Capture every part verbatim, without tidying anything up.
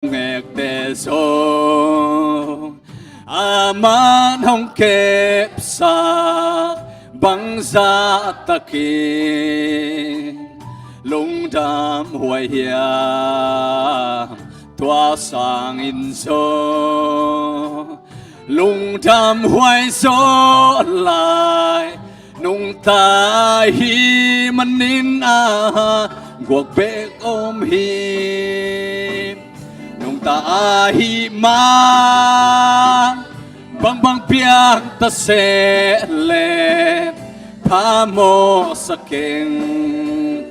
ngekte zong aman hong kepsak, bangzah takin lungdam huai hiam? Tua sangin zong lungdam huai zaw lai. Nungta ahih manin a guak bek om hi. Nungta ahih man bangbang piang ta seh leh phamawh sa keng.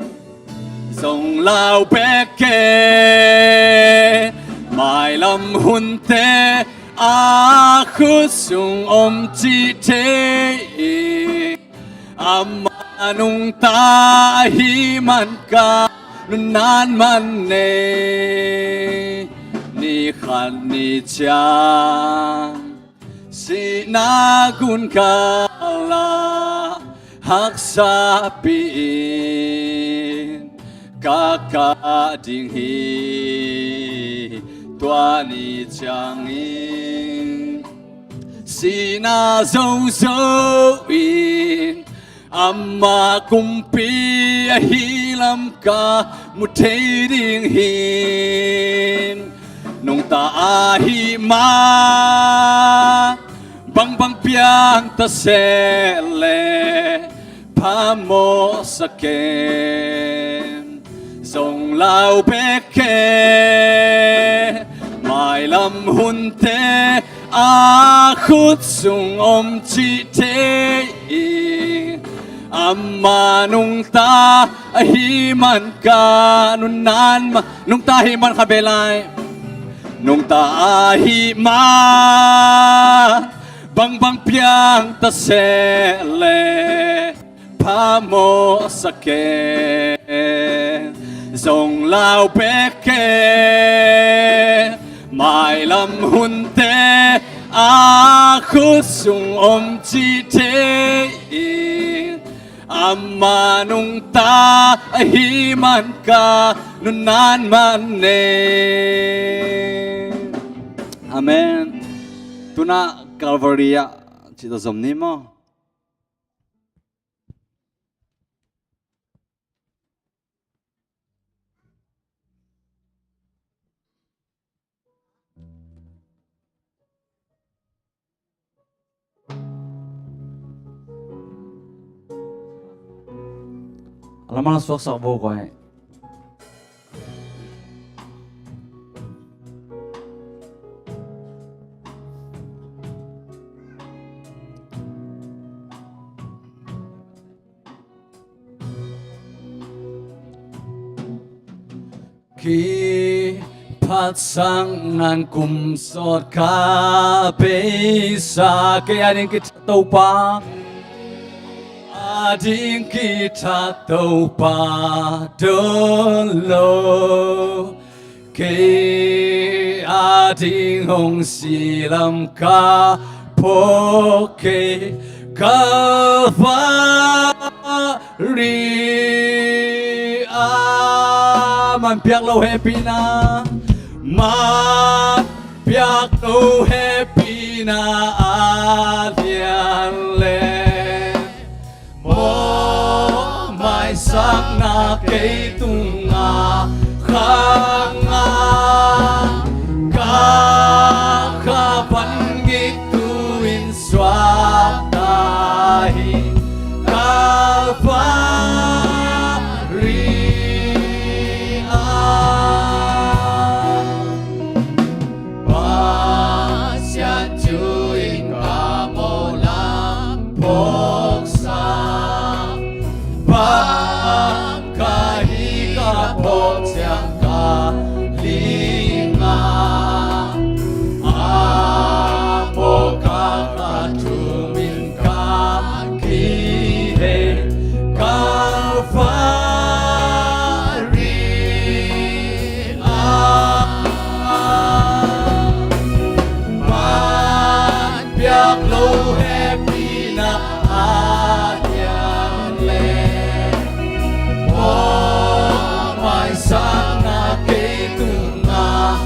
Zong lau bek kei, mailam hunte a khut sung om cih thei. Amah nungta ahih man ka nunnan man nei. Ni khat ni ciang sihna gun kal ah haksa pihin ka kah ding hi. Tua ni ciangin sihna zozo in ama kumpi ahih lam ka mu thei ding hi. Nungta ahih man bangbang piang ta seh leh phamawh sa keng. Zong lau bek kei, mailam hunte a khut sung om cih thei. Amah nungta ahih man ka nunnan ma, nungta ahih man kha belai. Nungta ahih man bangbang piang ta seh leh phamawh sa keng. Zong lau bek kei, mailam hunte a khut sung om cih thei. Amah nungta ahih man ka nunnan man nei. Amen. Tuna Calvary ah cita zom ni maw? Lamang suaksak bo koi. Kiphatsakna kum sawt ka beisa, kei ading kithat Topa, ading kithat Topa dawn lo. Kei ading hong si lam ka phawk kei Calvary ah. Man piak lo hehpihna, man piak lo hehpihna a lian le. Mawh maisakna kei tungah khang a, ka kha van ngit tu-in suakta hi Calvary ah. Pasian thu in ka mawh lam phawksak, bang ka hi ka phawk ciang ka lingah, a mawh ka ka thum in ka kihei Calvary ah. Man piak lo hehpihna a lian le, mawh maisakna kei tungah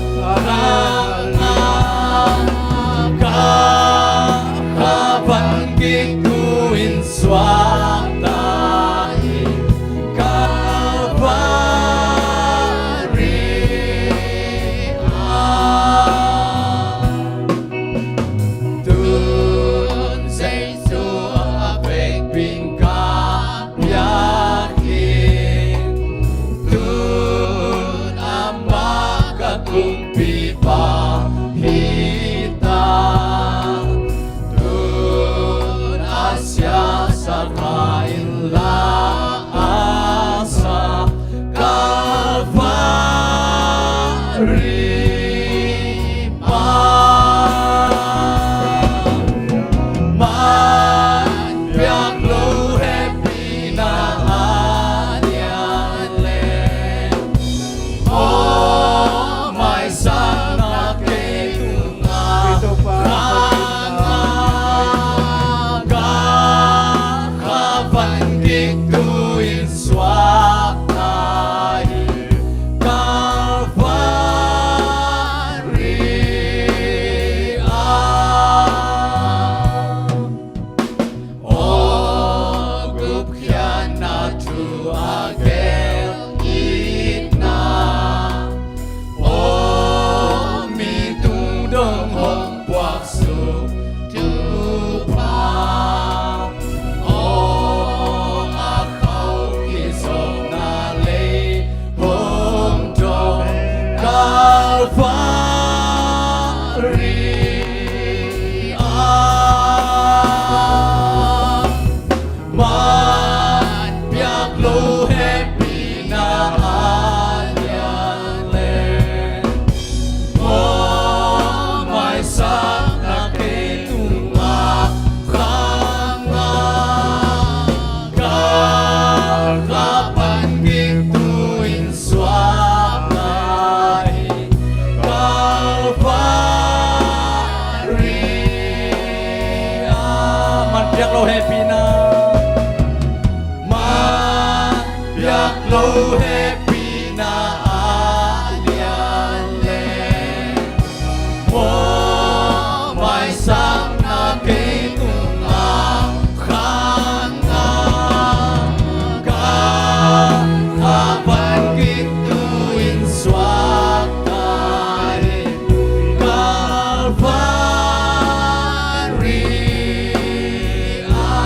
Pipa hita tun a siasa kha in la a sa Kalvari pa. Man piak lo hehpihna a lian le aw maisakna kei tungah khang a, ka kha van gik tu in suakta hi Kalvari ah. Aw gupkhiatna thu a gel itna, aw mi tungdong hong puaksuk thupha, aw a khau kizopna lei hong dong Kalvari ah. Man piak lo hehpihna a lian le aw maisakna kei tungah khang a, ka kha van gik tu in suakta hi Kalvari ah. Man piak lo hehpihna, man piak lo hehpihna a lian le aw maisakna kei tungah khang a, ka kha van gik tu in suakta hi Kalvari ah.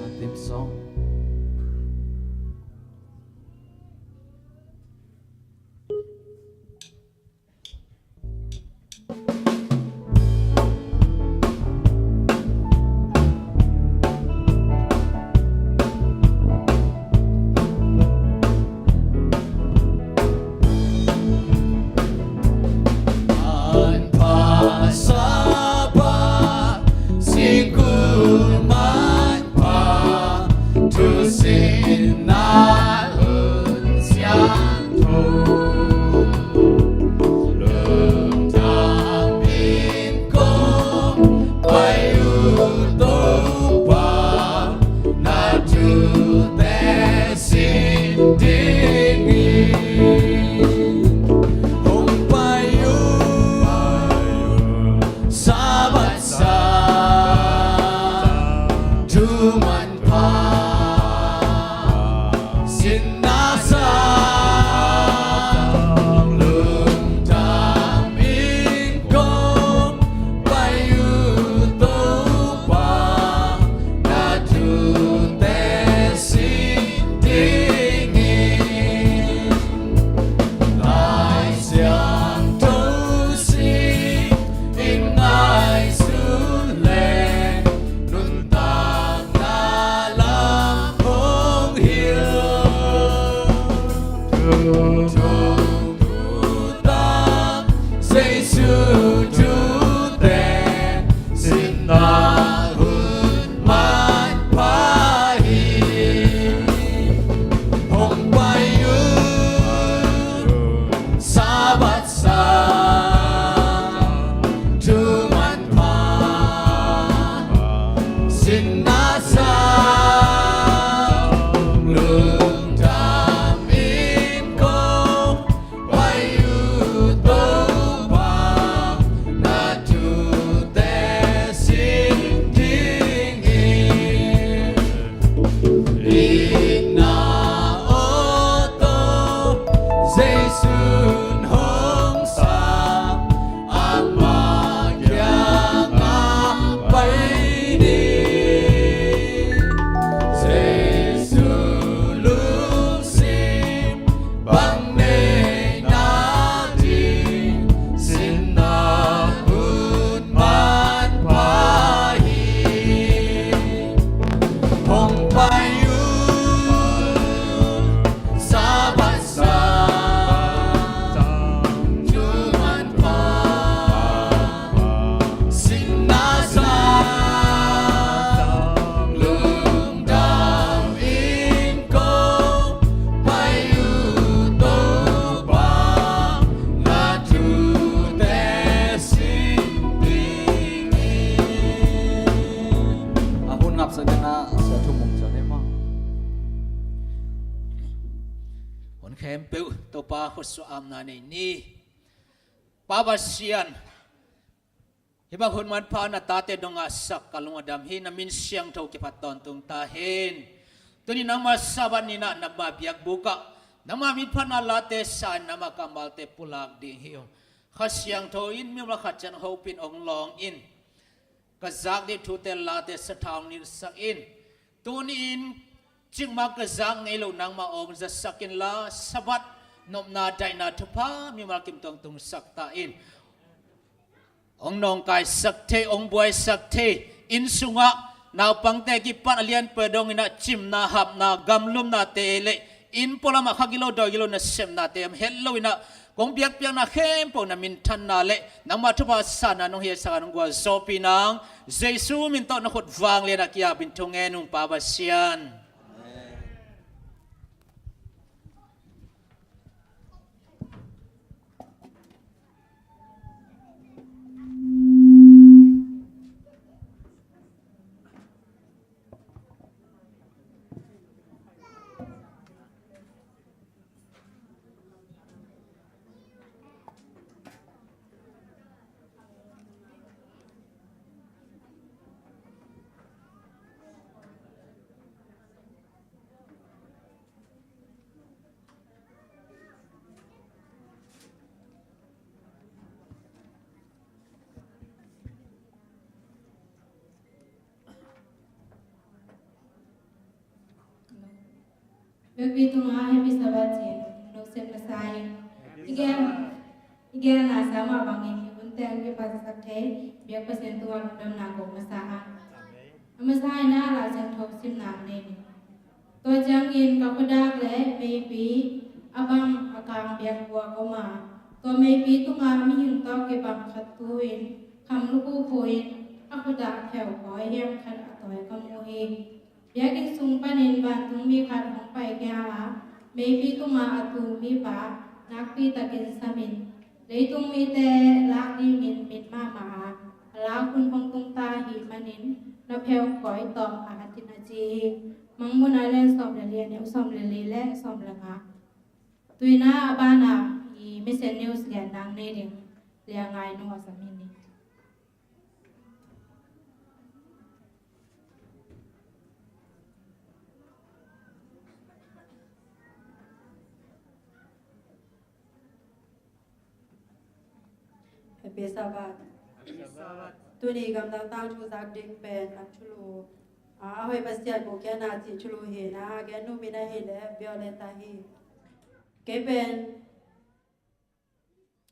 Anthem song. An pha sapa singkul man pha, thusinna hun siangtho, lungdam in kong pai uh Topa, na thute sin dingin hong pai uh. Sabbath sang thu manpha, sinna sang lungdam in kong pai uh Topa, na thute sin dingin. Lai Siangtho singin ngaihsun leng, nuntakna lam hong hilh. Thong thu tak Jesu thute, sinna hun manpha hi. Hong pai uh Sabbath sang thu manpha, sinna sang lungdam in kong pai uh Topa, Hun khempeuh Topa khutsua amna nei ni. Pa Pasian, hih bang hun manpha na tate dongah sak ka lung a dam hi. Na min siangtho kiphat tawntung ta hen. Tuni nangma Sabbath ni-in ah nangma biakbuk ah nangma minphatna late sa-in nangma kammalte pulak ding hi ung. Kha Siangtho in mimal khat ciat hopin hong lawng in. Ka zak ding thute late sathau hong nilsak in. Tuni-in cikmah ka zak ngei loh nangma hong zatsak inla, Sabbath nopna daihna thupha mimal kim tawh hong tungsak ta in. Hong nawngkaisak thei, hong buaisak thei, inn sungah naupangte kipan a lianpen dongin ah cimna, hapna, gamlumnate le inn pualamah kha gilo dawi gilo nasepnate om het loin ah kong biakpiakna khempeuh na minthanna le nangma thupha sanna nong hiatsak a nong gualzawhpih nang Jesu min tawh na khut vanglian ah ki-apin thungen ung Pa Pasian. Biakpi tungah Happy Sabbath ci-in nong sep masa ing. I gen, i gen a sa mah bangin i hun teng kipatsak thei biak Pasian tungah lungdamna kong masa hang. A masa in ah Lai Siangtho simna nei ni. Tua ciangin ka khuadak le meipi a bang a kang biakbuk ah om a, tua meipi tungah mihing tawh kibang khat tu-in kham lukhu phu-in a khut ah pheukawi hiam khat a tawi ka mu hi. Biakinn sung panin vantung mi khat hong paikhia a, meipi tungah a tu mipa nakpi takin samin, leitung mite lak dingin mit mahmah a, a lak hun hong tung ta ahih manin na pheukawi tawh a hat in a ci hi. Mangmuhna lian sawm le li, a neu sawm le li le sawm le nga. Tu-in ah a banah i Mission News gen nang nei ding Lia Ngai Nu a sam hi ni. Happy Sabbath. Happy Sabbath. Tuni gamdang tangthu zak ding pen a thulu, a, a hoih Pasian mukhia na cih thulu hi na, a gen nu min ahih leh Violeta hi. Kei pen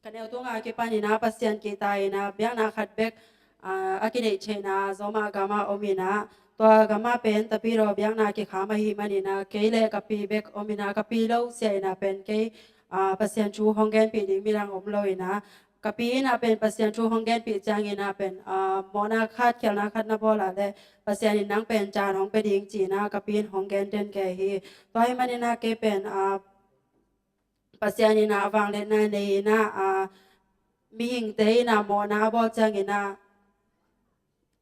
ka neu tung a kipan in ah Pasian kihta in ah biakna khat bek, a, a kineih theihna Roma gam ah om in ah, tua gam ah pen Tapidaw biakna kikham ahih manin ah kei le ka pi bek om in ah, ka pi lo sia in ah pen kei, a, Pasian thu hong genpih ding midang om lo in ah, ka pi in ah pen Pasian thu hong genpih ciangin ah pen, a, mawhna khat, khialhna khat na bawl ah leh Pasian in nang pen dan hong pia ding ci-in ah ka pi in hong gen den kei hi. Tua ahih manin ah kei pen, a, Pasian in ah vangliatna nei in ah, a, mihingte in ah mawhna a bawl ciangin ah,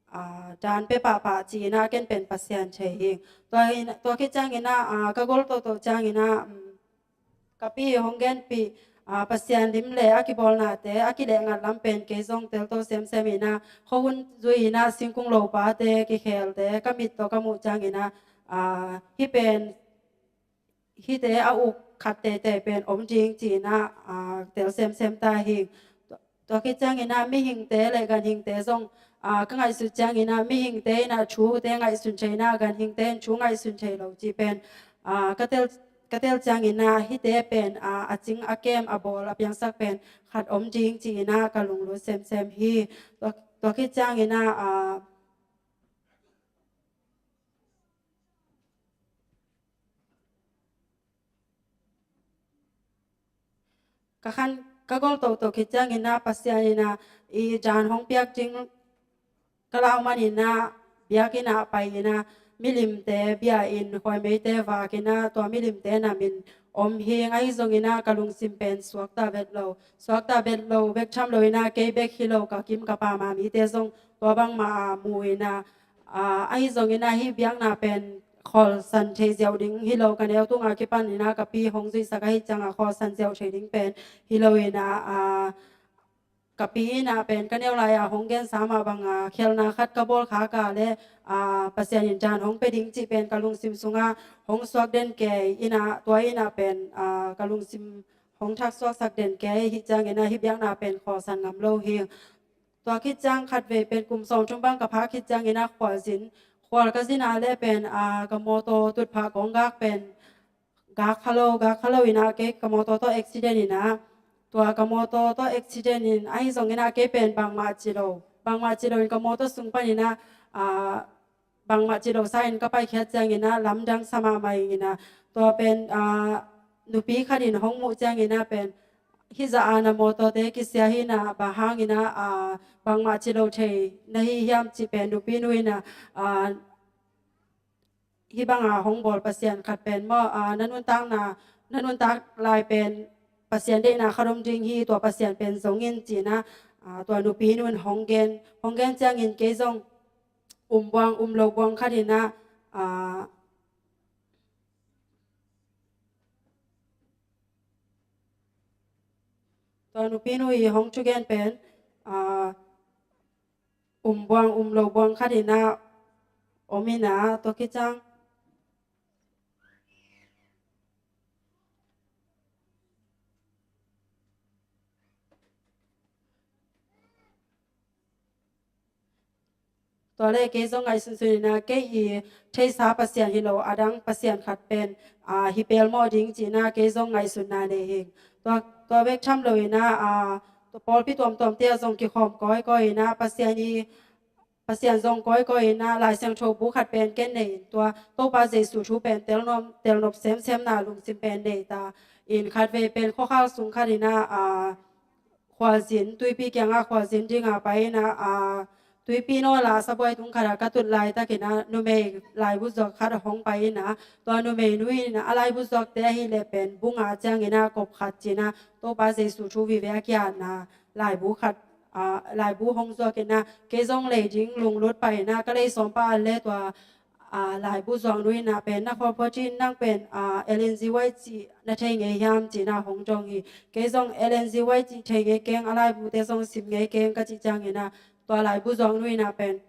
a, dan pia pahpah ci-in ah ken pen Pasian thei ing. Tua in, tua khit ciangin ah, a, ka gol toto ciangin ah, um, ka pi hong genpih, a, Pasian lim le a kibawlnate a kilehngat lam pen kei zong telto semsem in ah, khuahun zui in ah singkung lopate kikhelte ka mit tawh ka muh ciangin ah, a, hih pen hihte a uk khat teitei pen om ding ci-in ah, a, tel semsem ta hi. Tua, tua khit ciangin ah mihingte le ganhingte zong, a, ka ngaihsut ciangin ah mihingte in ah thute ngaihsun thei in ah ganhingte in thu ngaihsun thei lo cih pen, a, ka tel, ka tel ciangin ah hihte pen, a, a cing a kem a bawl a piangsak pen khat om ding ci-in ah ka lunglut semsem hi. Tua, tua khit ciangin ah, a, ka khan, ka gol toto khit ciangin ah Pasian in ah i dan hong piak ding ka lau manin ah biakinn ah pai in ah milimte bia in khuaimeite vak in ah tua milimte na min om hi ing. Ahi zongin ah ka lungsim pen suakta vet lo, suakta vet lo bek tham lo in ah kei bek hi lo, ka kim ka pam a mite zong tua bangmah a mu in ah, a, ahi zongin ah hih biakna pen, khualsan thei ziau ding hi lo, ka neu tunga kipan ina ka pi hong zuihsak ahih cianga khualsan ziau thei ding pen hi lo ina, a, ka pi ina pen ka neu lai-a hong gensa mah banga khialhna khat ka bawl khak a le, a, Pasian in dan hong pia ding cih pen ka lungsim sunga hong suak den kei ina, tua ina pen, a, ka lungsim hong thak suaksak den kei, hih ciangina hih biakna pen khualsan ngam lo hi. Tua khit ciang khatvei pen kum sawmthum bang ka phak khit ciangina khualzin, khual ka zin a le pen, a, ka mawtaw tutphah kong gak pen gak kha lo, gak kha lo ina kei ka mawtaw tawh accident ina, tua ka mawtaw tawh accident in ahi zong ina kei pen bangmah ci lo, bangmah ci lo in ka mawtaw sung pan ina, a, bangmah ci lo sa in ka paikhiat ciangina lamdang sa mahmah ing ina, tua pen, a, nupi khat in hong muh ciangina pen hih zah a na mawtawte kisia hi ina, bang hangina, a, bangmah ci lo thei na hi hiam cih pen nupi nu ina, a, hih banga hong bawl Pasian khat pen maw, a, na nuntakna, na nuntak lai pen Pasian deihna khat om ding hi, tua Pasian pen zong in ci ina, a, tua nupi nu in hong gen, hong gen ciangin kei zong um buang, um lo buang khat ina, a, tua nupi nu i hong thugen pen, a, um buang, um lo buang khat ina om ina, tua khit ciang tua le kei zong ngaihsunsun ina kei i theisa Pasian hi lo, a dang Pasian khat pen, a, hi pelmawh ding ci ina kei zong ngaihsutna nei hing. Tua, tua bek tham lo ina, a, tua pawlpi tuamtuamte ah zong kikhawm kawikawi ina Pasian i, Pasian zong kawikawi ina Lai Siangtho bu khat pen ken nei in, tua Topa Jesu thu pen telnop, telnop semsemna lungsim pen nei ta in, khatvei pen khuakhal sung khat ina, a, khualzin, tuipi kianga khualzin dinga pai ina, a, tuipi nawla sabuai tung khata ka tut laitakina numei laibu zuak khat a hong pai ina, tua numei nu ina a laibu zuakte ahih leh pen bu nga ciangina kop khat ci ina Topa Jesu thu vive a kiatna laibu khat, a, laibu hong zuak ina kei zong lei ding lunglut pai ina ka lei sawm pah a le tua, a, laibu zuak nu ina pen na khuaphot in nang pen, a, Ellen G. White cih na thei ngei hiam ci ina hong dong hi. Kei zong Ellen G. White cih thei ngei keng, a laibute zong sim ngei keng ka cih ciangina tua laibu zuak nu ina pen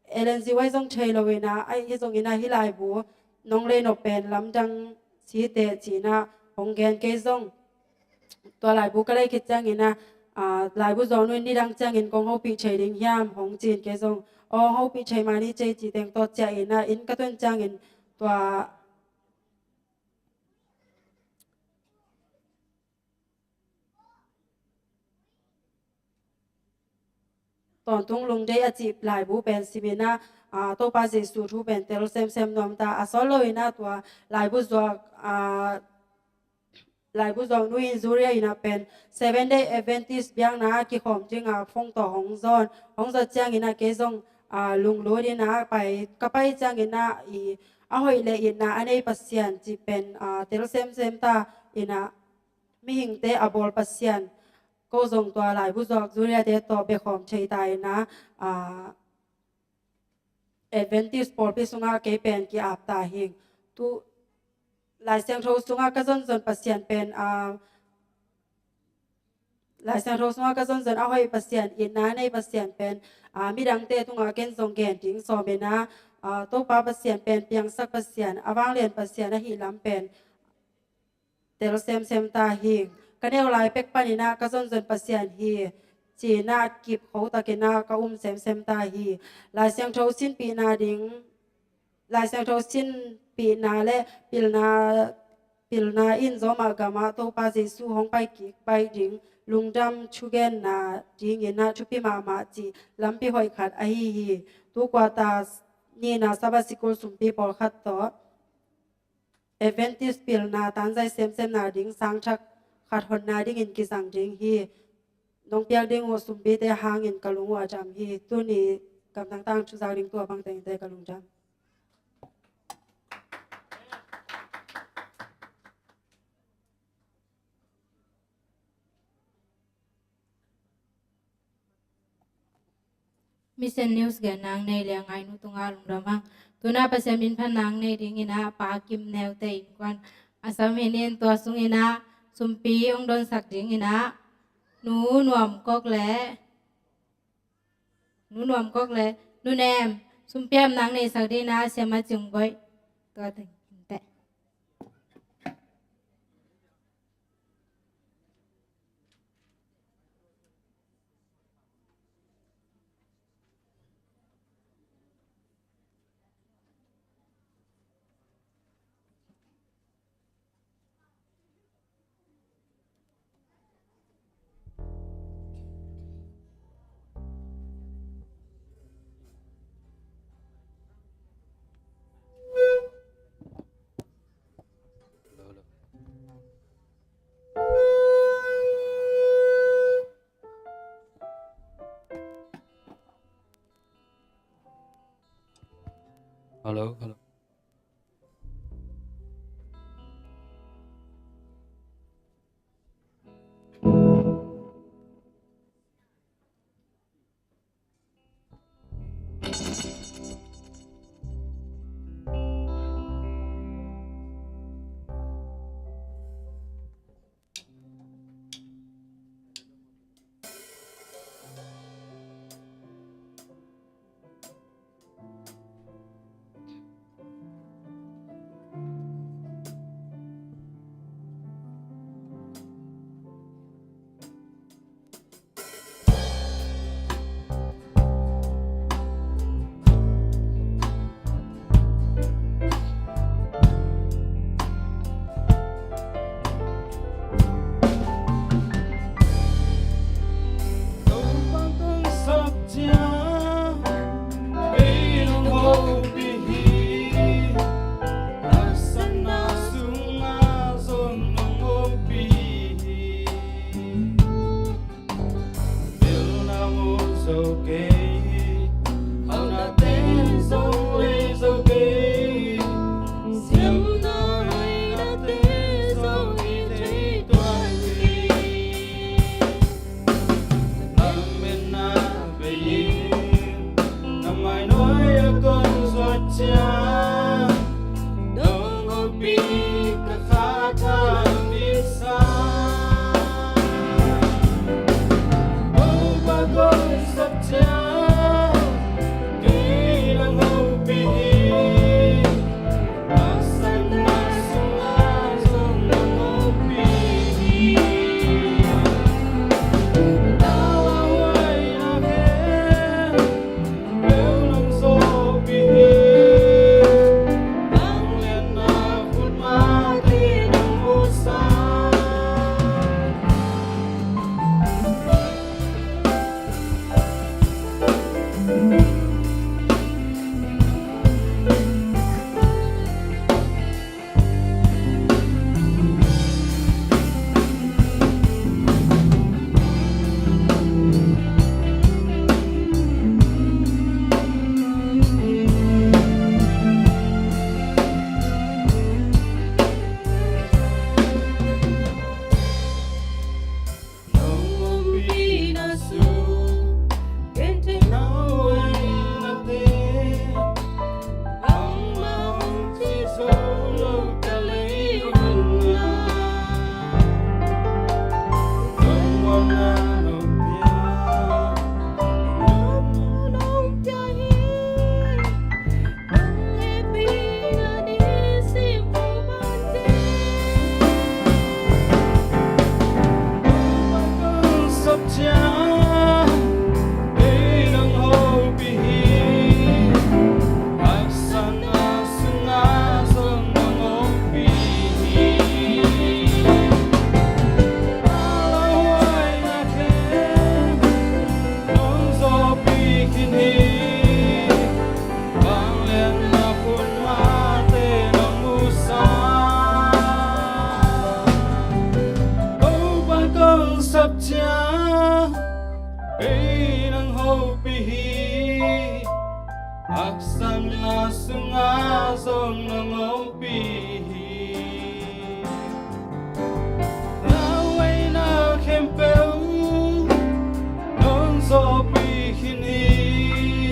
Ellen G. White zong thei lo ina, ahi zong ina hih laibu nong lei nop pen lamdang si teh ci ina hong gen kei zong. Tua laibu ka lei khit ciangina, a, laibu zuak nu in nidang ciangin kong hopih thei ding hiam hong ci in kei zong, aw, hong hopih thei mah ni cei ci teng tawh ciah ina inn ka tun ciangin tua Tawntung Lungdei a cih laibu pen sim ina, a, Topa Jesu thu pen tel semsem nuam ta, a sawt lo ina tua laibu zuak, a, laibu zuak nu in zuria ina pen Seven Day Adventist biakna a kikhawm dinga phone tawh hong zawn, hong zawh ciangina kei zong, a, lunglut ina pai, ka pai ciangina i a hoih le itna a nei Pasian cih pen, a, tel semsem ta ina mihingte a bawl Pasian ko zong tua laibu zuak zuriate tawh bekhawm thei ta ina, a, Adventist pawlpi sungah kei pen ki-ap ta hing. Tu Lai Siangtho sungah ka zonzon Pasian pen, a, Lai Siangtho sungah ka zonzon a hoih Pasian, itna nei Pasian pen, a, midangte tungah ken zong gen ding sawm ina, a, Topa Pasian pen piangsak Pasian, a vanglian Pasian ahih lam pen tel semsem ta hing. Ka neu lai pek pan ina ka zonzon Pasian hi ci ina kip kho tak ina ka um semsem ta hi. Lai Siangtho sinpihna ding, Lai Siangtho sinpihna le pilna, pilna in zawmah gamah Topa Jesu hong pai kik baih ding lungdam thugenna ding ina thupi mahmah cih lampi hoih khat ahi hi. Tu kuata nina Sabbath sikul sumpi pawlkhat tawh Adventist pilna tanzai semsemna ding sangthak khat honna dingin kizang ding hi. Nong piak ding uh sumpite hangin ka lung uh a dam hi. Tuni gamdang tang thuzak ding tua bang tengte ka lungdam. Mission News gen nang nei le a ngainu tungah lungdam hang. Tuna Pasian min phat nang nei dingin ah Pa Kim Neu te innkuan a sam hi in, tua sungin ah sumpi hong donsak dingin ah Nu Nuam Kok le Nu Nuam Kok le Nu Nem sumpi a nang neisak dingin ah Siama Cing Boih tua teng in teh. Hello, hello. Haksatna sungah zong nang ompih hi. Na weina khempeuh nong zawhpih khin hi.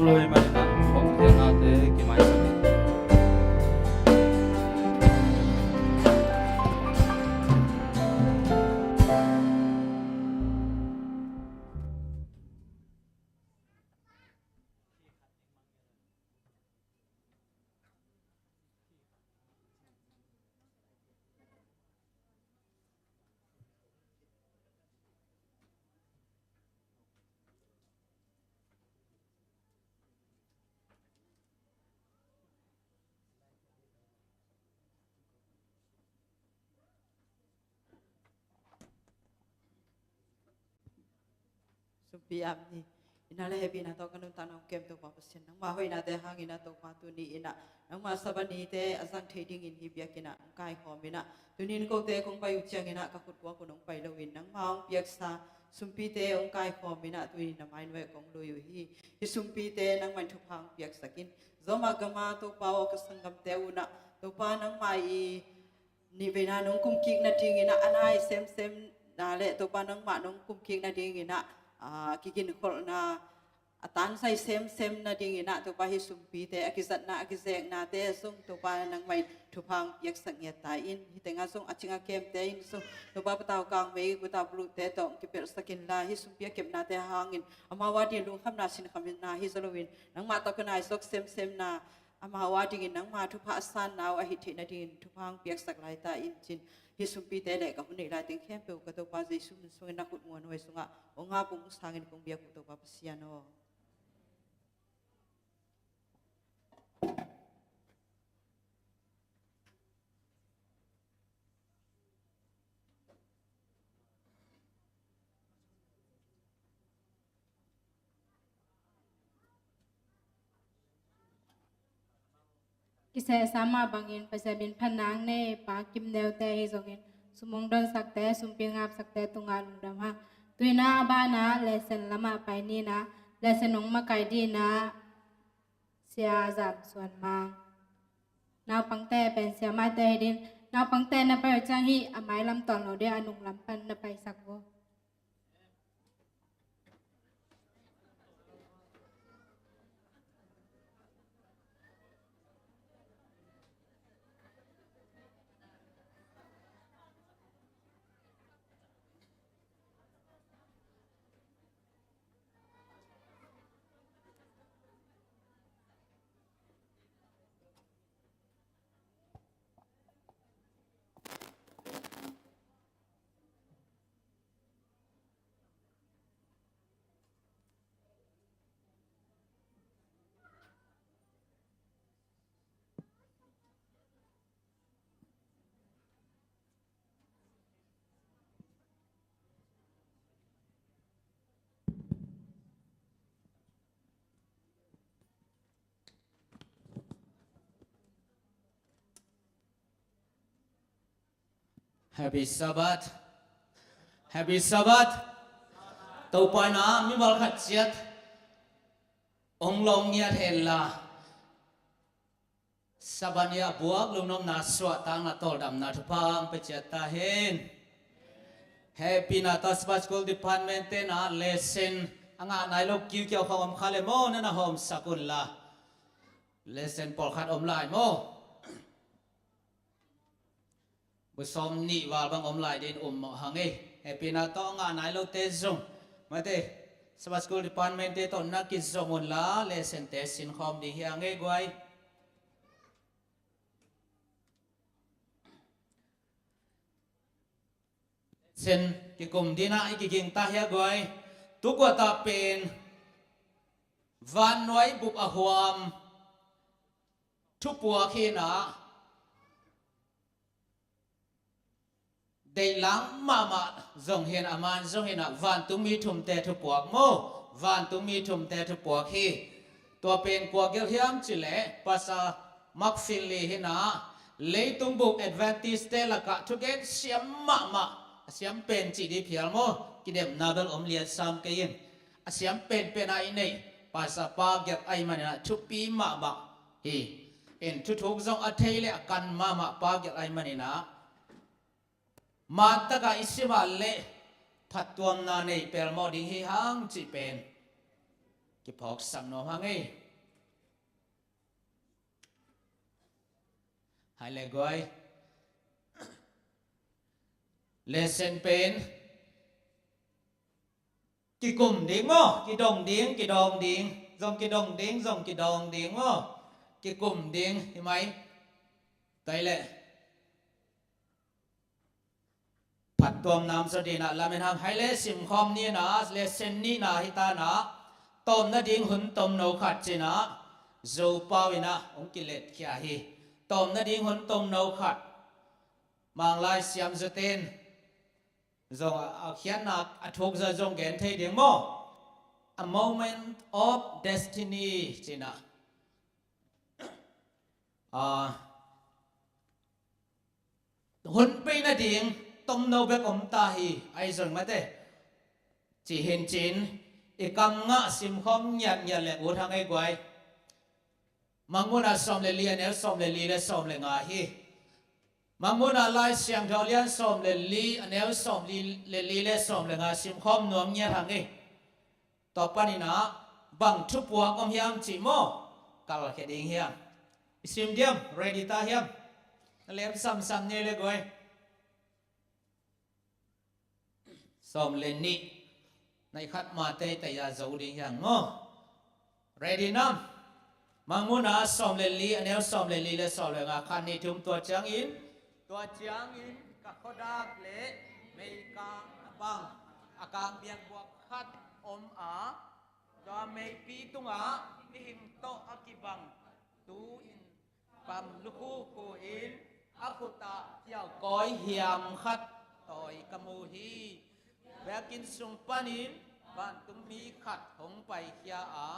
Lui manin ah, kong thiang ate kimaisak. Sumpi am ni. Ina le hehpihna tawh ka nuntakna hong kem Topa Pasian, nangmah hoihnate hangin ah Topa tuni in ah nangmah Sabbath nite a zang thei dingin hih biakinn ah hong kaikhawm in ah, tuni in kote kong pai uh ciangin ah ka khut kuak un hong pai loin nangmah hong piaksa sumpite hong kaikhawm in ah tuni in na mainuai kong lui uh hi. Hih sumpite nangmah in thupha hong piaksak in. Zomah gam ah Topa aw, ka sanggamte un ah Topa nangmah i nihveina nong kumkik nadingin ah a nai semsem na le Topa nangmah nong kumkik nadingin ah, ah, kiginkholhna a tansai semsem nadingin ah Topa hih sumpite a kizatna a kizeknate zong Topa nangmah in thupha hong piaksak ngiat ta in. Hih tengah zong a cing a kemte in zong Topa patau kangmei guta buluhte tawh hong kipelhsak inla, hih sumpi a kepnate hangin amau a dingin lungkhamna sinkhamna hi zaw loin nangmah tawh ka nai zawk semsemna amau a dingin nangma thupha a sanna uh a hih theih nadingin thupha hong piaksak lai ta in cin. Hih sumpite le ka hun neih lai teng khempeuh ka Topa Jesu min sungin na khut muanhuai sungah hong ap ung sangin kong biak uh Topa Pasian aw. Kisehsa mah bangin Pasian min phatna nei Pa Kim Neu te hi zongin, sum hong donsakte, sumpi ngapsakte tungah lungdam hang. Tu-in ah a banah lesson lamah pai ni in ah, lesson hong makaih dingin ah Sia Zam Suan Mang. Naupangte pen sia maite hi ding. Naupangte na pai uh ciang hih a mailam tawn lo ding a, nunglam pan na paisak uh. Happy Sabbath. Happy Sabbath. Topa in ah mimal khat ciat hong lawng ngiat hen la, Sabbath ni a buak lungnopna, suahtakna, tawldamna thupha hong pia ciat ta hen. Hehpihna tawh Sabbath School Department te in ah lesson a ngah nai lo kiukiau khawng om kha le maw, na na hawmsak un la. Lesson pawlkhat om lai maw? Bu sawm nih val bang om lai dingin um mawh hang ei. Hehpihna tawh a ngah nai lote zong, mate, Sabbath School Department te tawh na kizom un la, lesson te sinkhawm ding hi hang ei guai. Lesson kikum dingin ah i kiging ta hi a guai. Tu kuatah pen vannuai bup a huam thupuak hi in ah, deihlang mahmah zong hi in ah, a man zong hi in ah, vantung mi thumte thupuak maw? Vantung mi thumte thupuak hi. Tua pen kua gelh hiam cih leh Pastor Mark Finley hi in ah, leitung bup Adventist te lakah thugen siam mahmah, a siam pen cih ding phial maw? Kidemna bel om lian sam kei in, a siam penpen a i neih Pastor pa gelh ahih manin ah thupi mahmah hi. In thuthuk zong a thei le a kan mahmah pa gelh ahih manin ah, mantak a i sim a leh phattuamna nei pelmawh ding hi hang cih pen kiphawksak nuam hang ei. Hai le guai. Lesson pen kikum ding maw, kidong ding, kidong ding, zong kidong ding, zong kidong ding maw, kikum ding hi mai. Tua hi leh phattuam nam zaw dinah lamen ham. Hai le simkhawm nihna, lesson nihna hi tanah, tawm nading hun tomno khat cinah Zopau inah hong kiletkhia hi. Tawm nading hun tomno khat Manglai siamzaten zong a, a khiatna a thuk zah zong gen thei ding maw? A moment of destiny cinah, a, hun pei nading tomno bek om ta hi, ahi zong mate. Ci hin cin i kam ngah simkhawm ngiatngiat le ut hang ei guai. Mangmuhna sawm le li, a neu sawm le li le sawm le nga hi. Mangmuhna Lai Siangtho lian sawm le li, a neu sawm li le li le sawm le nga simkhawm nuam ngiat hang hi. Tua paninah bang thupuak om hiam cih maw? Kalkhia ding hiam? I sim diam, ready ta hiam? Na lem samsam ni le guai. Sawm le nih. Nai khat ma teitei a zo ding hiang maw? Ready nam? Mangmuhna sawm le li, a neu sawm le li le sawm le nga, khat nih thum. Tua ciangin, tua ciangin ka khuadak le meikang a bang a kang biakbuak khat om a, tua meipi tungah mihing tawh a kibang tu-in kam lukhu khu-in a khutah phiaukawi hiam khat tawi ka mu hi. Biakinn sung panin vantungmi khat hong paikhia a,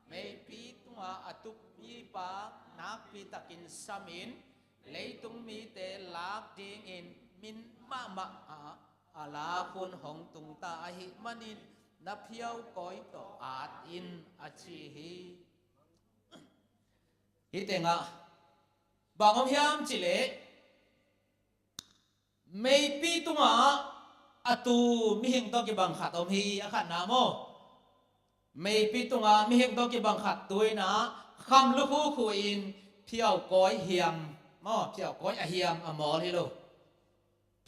meipi tungah a tup mipa nakpi takin samin, leitung mite lak dingin min mahmah a, a lak hun hong tungta ahih manin na phiaukawi tawh at in, a ci hi. Hih tengah bang om hiam cih leh, meipi tungah a tu mihing tawh kibang khat om hi, a khatna maw? Meipi tungah mihing tawh kibang khat tu inah kham lukhu khu-in phiaukawi hiam maw, phiaukawi a hiam a mawl hi lo.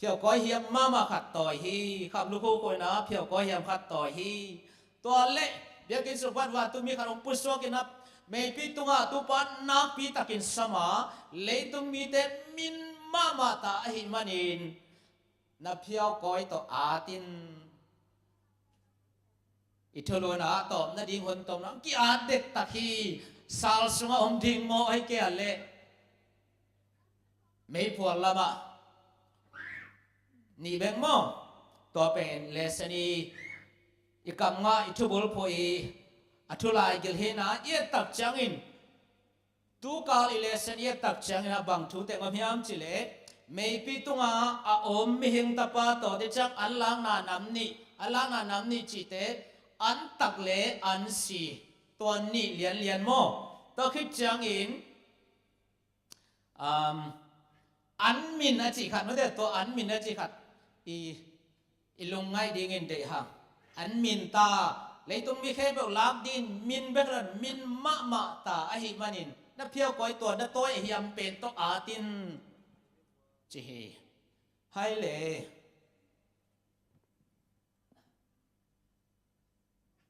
Phiaukawi hiam mahmah khat tawi hi. Kham lukhu khu inah phiaukawi hiam khat tawi hi. Tua leh biakinn sung pan vantungmi khat hong pusuak inah meipi tungah a tupa nakpi takin sam a, leitung mite min mahmah ta ahih manin na phiaukawi tawh at in. I thulu inah tawm nading hun tomno ki-at dektak hi. Sal sungah om ding maw, ahi kei a leh meiphual lamah nih bek maw? Tua pen lesson i, i kam ngah, i thubulphuh i, a thulaigil hi inah i ettak ciangin, tukal i lesson i ettak ciangin a bang thu teng om hiam cih leh, meipi tungah a om mihing tapa tawh te ciang an lakna nam nih, an lakna nam nih cihte an tak le an si, tua nih lianlian maw? Tua khit ciangin, um, an min a cih khat mate, tua an min a cih khat i, i lungngaih dingin deih hang. An min ta, leitung mi khempeuh lak dingin min bek lo, min mahmah ta ahih manin na phiaukawi tua na tawi a hiam pen tawh at in, ci hi. Hai le.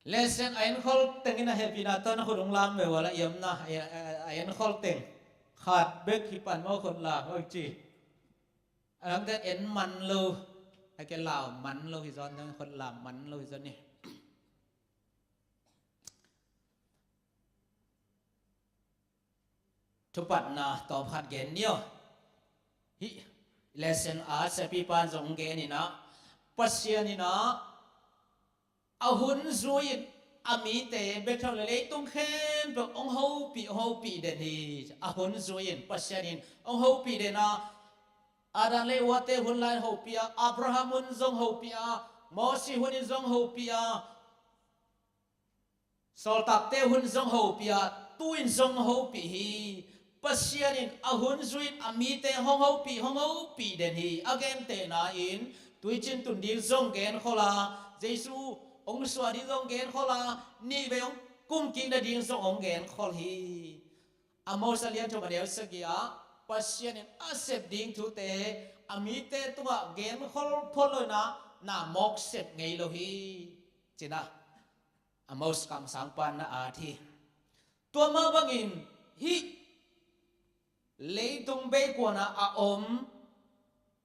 Lesson a enkhol tengin a hehpihna tawh na khut hong lam ve uh a, la i omna a, a, a enkhol teng khat bek hi pan maw, khut lam uh ci. A lamte en man lo, a ke lau man lo hi zaw, nang khut lam man lo hi zaw ni. Thupatna tawm khat gen ni aw. Hih lesson a siapipa in zong gen inah, Pasian inah a hun zui-in a mite bek tham lo, leitung khempeuh hong hopih, hong hopih den hi. A hun zui-in Pasian in hong hopih den a, Adam le Evate hun lai-in hopih a, Abraham hun zong hopih a, Mosi hun in zong hopih a, sawltakte hun zong hopih a, tu-in zong hopih hi. Pasian in a hun zui-in a mite hong hopih, hong hopih den hi. A gentehna in tuicin tun ding zong genkhol a, Jesu hong suah ding zong genkhol a, nihvei hong kumkik nading zong hong genkhol hi. Amos a lian thum a neu sagih ah, Pasian in a sep ding thute a mite tungah gen kholphol lo inah na mawk sep ngei lo hi, ci-inah Amos kamsangpa in na at hi. Tua mah bangin hih leitung beikuanah a om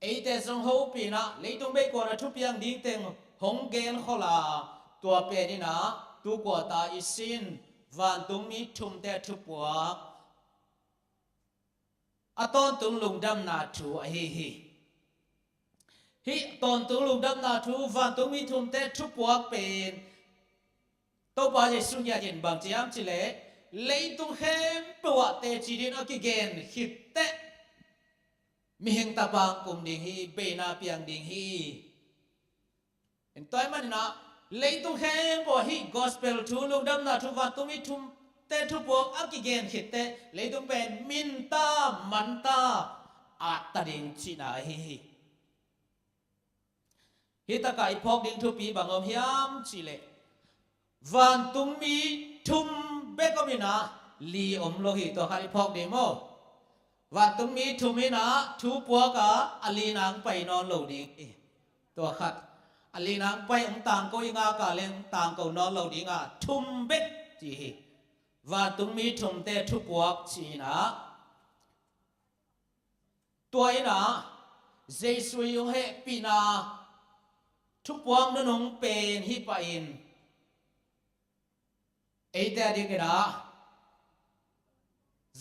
eite zong hopih inah leitung beikuanah thupiang dingteng hong gen khol a, tua pen inah tu kuata i sin vantungmi thumte a thupuak a tawntung lungdamna thu ahi hi. Hih tawntung lungdamna thu vantungmi thumte thupuak pen Topa Jesuh ngiat in bang ci hiam cih leh, leitung khempeuh ah teci dingin a kigen khit teh mihing tapa hong kum ding hi, beina piang ding hi. Tua ahih manin ah leitung khempeuh ah hih gospel thu, lungdamna thu, vantungmi thumte thupuak a kigen khit teh leitung pen minta, manta, atta ding cihna ahi hi. Hih takah i phawk ding thupi bang om hiam cih leh, vantungmi thum bek om inah li om lo hi. Tua khat i phawk ding maw? Vantungmi thum inah thupuak a, a lina hong pai nawn lo ding hi. Tua khat, a lina hong pai, hong tangko, i ngak a leh hong tangko nawn lo ding a, thum bek ci hi. Vantungmi thumte thupuak ci inah tua inah Jesuh i hong hehpihna thupuak nunung pen hi pah in, eite a ding inah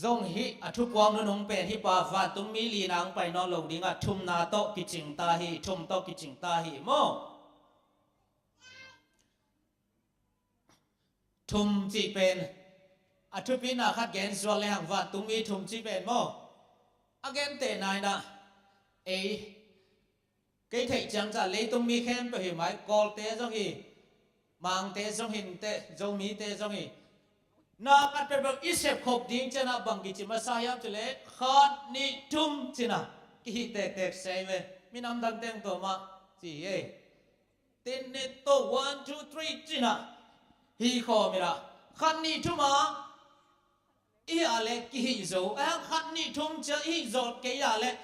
zong hih a thupuak nunung pen hi pah, vantungmi lina hong pai nawn lo ding a, thumna tawh kicing ta hi, thum tawh kicing ta hi maw? Thum cih pen a thupina khat gen zual lehang, vantungmi thum cih pen maw, a gentehna inah ei, kei theih ciang ca leitung mi khempeuh hi mai, Kawlte zong hi, Mangte zong hi inteh, Zomite zong hi. Na khat peuhpeuh i sepkhop ding ciangah bang kici masa hiam cih leh, khat nih thum ci-inah kihih tektek se hi ve. Minam dangte tua mah ci hi ei. Tin nih to, one, two, three ci-inah hi khawm inah, khat nih thum a i hih a leh kihih zo. A hang khat nih thum cia i hih zawh kei a leh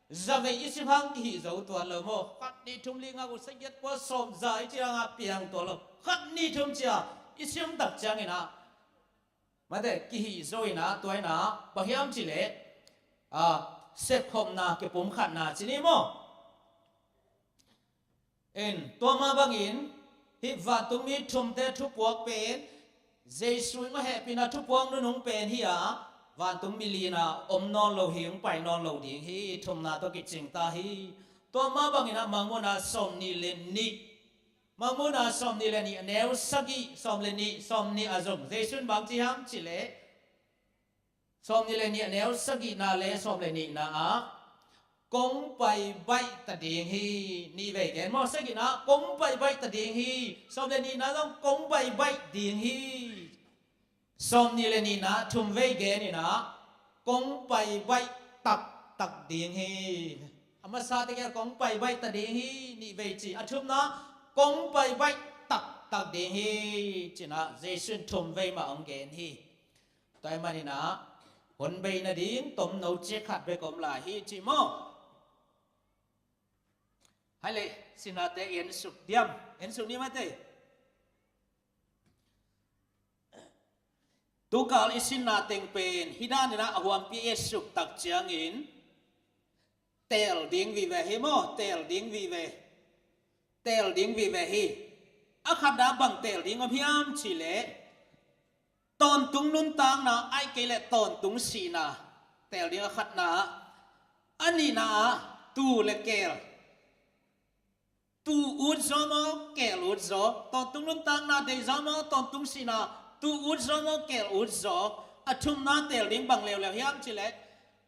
zavei i sim hang kihih zo tuan lo maw? Khat nih thum li nga guk sagih giat kua sawm za i ci hangah piang tuan lo. Khat nih thum cia i sim tak ciang inah mate kihih zo inah, tua inah bang hiam cih leh, a, sepkhopna kipumkhatna ci ni maw? En, tua mah bangin hih vantungmi thumte thupuak pen Jesuh i hong hehpihna thupuak nunung pen hi a, vantungmi lina om nawn lo hi, hong pai nawn lo ding hi, thumna tawh kicing ta hi. Tua mah bangin ah Mangmuhna sawm nih le nih, Mangmuhna sawm nih le nih a neu sagih, sawm le nih, sawm nih a zong Jesuh in bang ci hiam cih leh, sawm nih le nih a neu sagihna le sawm le nihna ah kong pai baih ta ding hi. Nih vei gen maw, sagihna ah kong pai baih ta ding hi. Sawm le nihna zong kong pai baih ding hi. Sawm nih le nihna thum vei gen inah kong pai baih taktak ding hi. A masa teng ah kong pai baih ta ding hi, nih vei ci. A thumna kong pai baih taktak ding hi, ci-inah Jesuh in thum vei mah hong gen hi. Tua ahih manin ah hun bei nading tomno ciang khat bek om lai hi ci maw? Hai leh, sinnate i ensuk diam, ensuk ni mate. Tukal i sinna teng pen hih dan inah a huampi i ensuk tak ciangin teel ding vive hi maw, teel ding vive. Teel ding vive hi. A khatna bang teel ding om hiam cih leh, tawntung nuntakna ahih kei leh tawntung sihna teel ding a khatna ah. A nihna ah tuu le keel. Tuu ut zaw maw, keel ut zaw? Tawntung nuntakna deih zaw maw, tawntung sihna? Tuu ut zaw maw, keel ut zaw? A thumna teel ding bang leuleu hiam cih leh,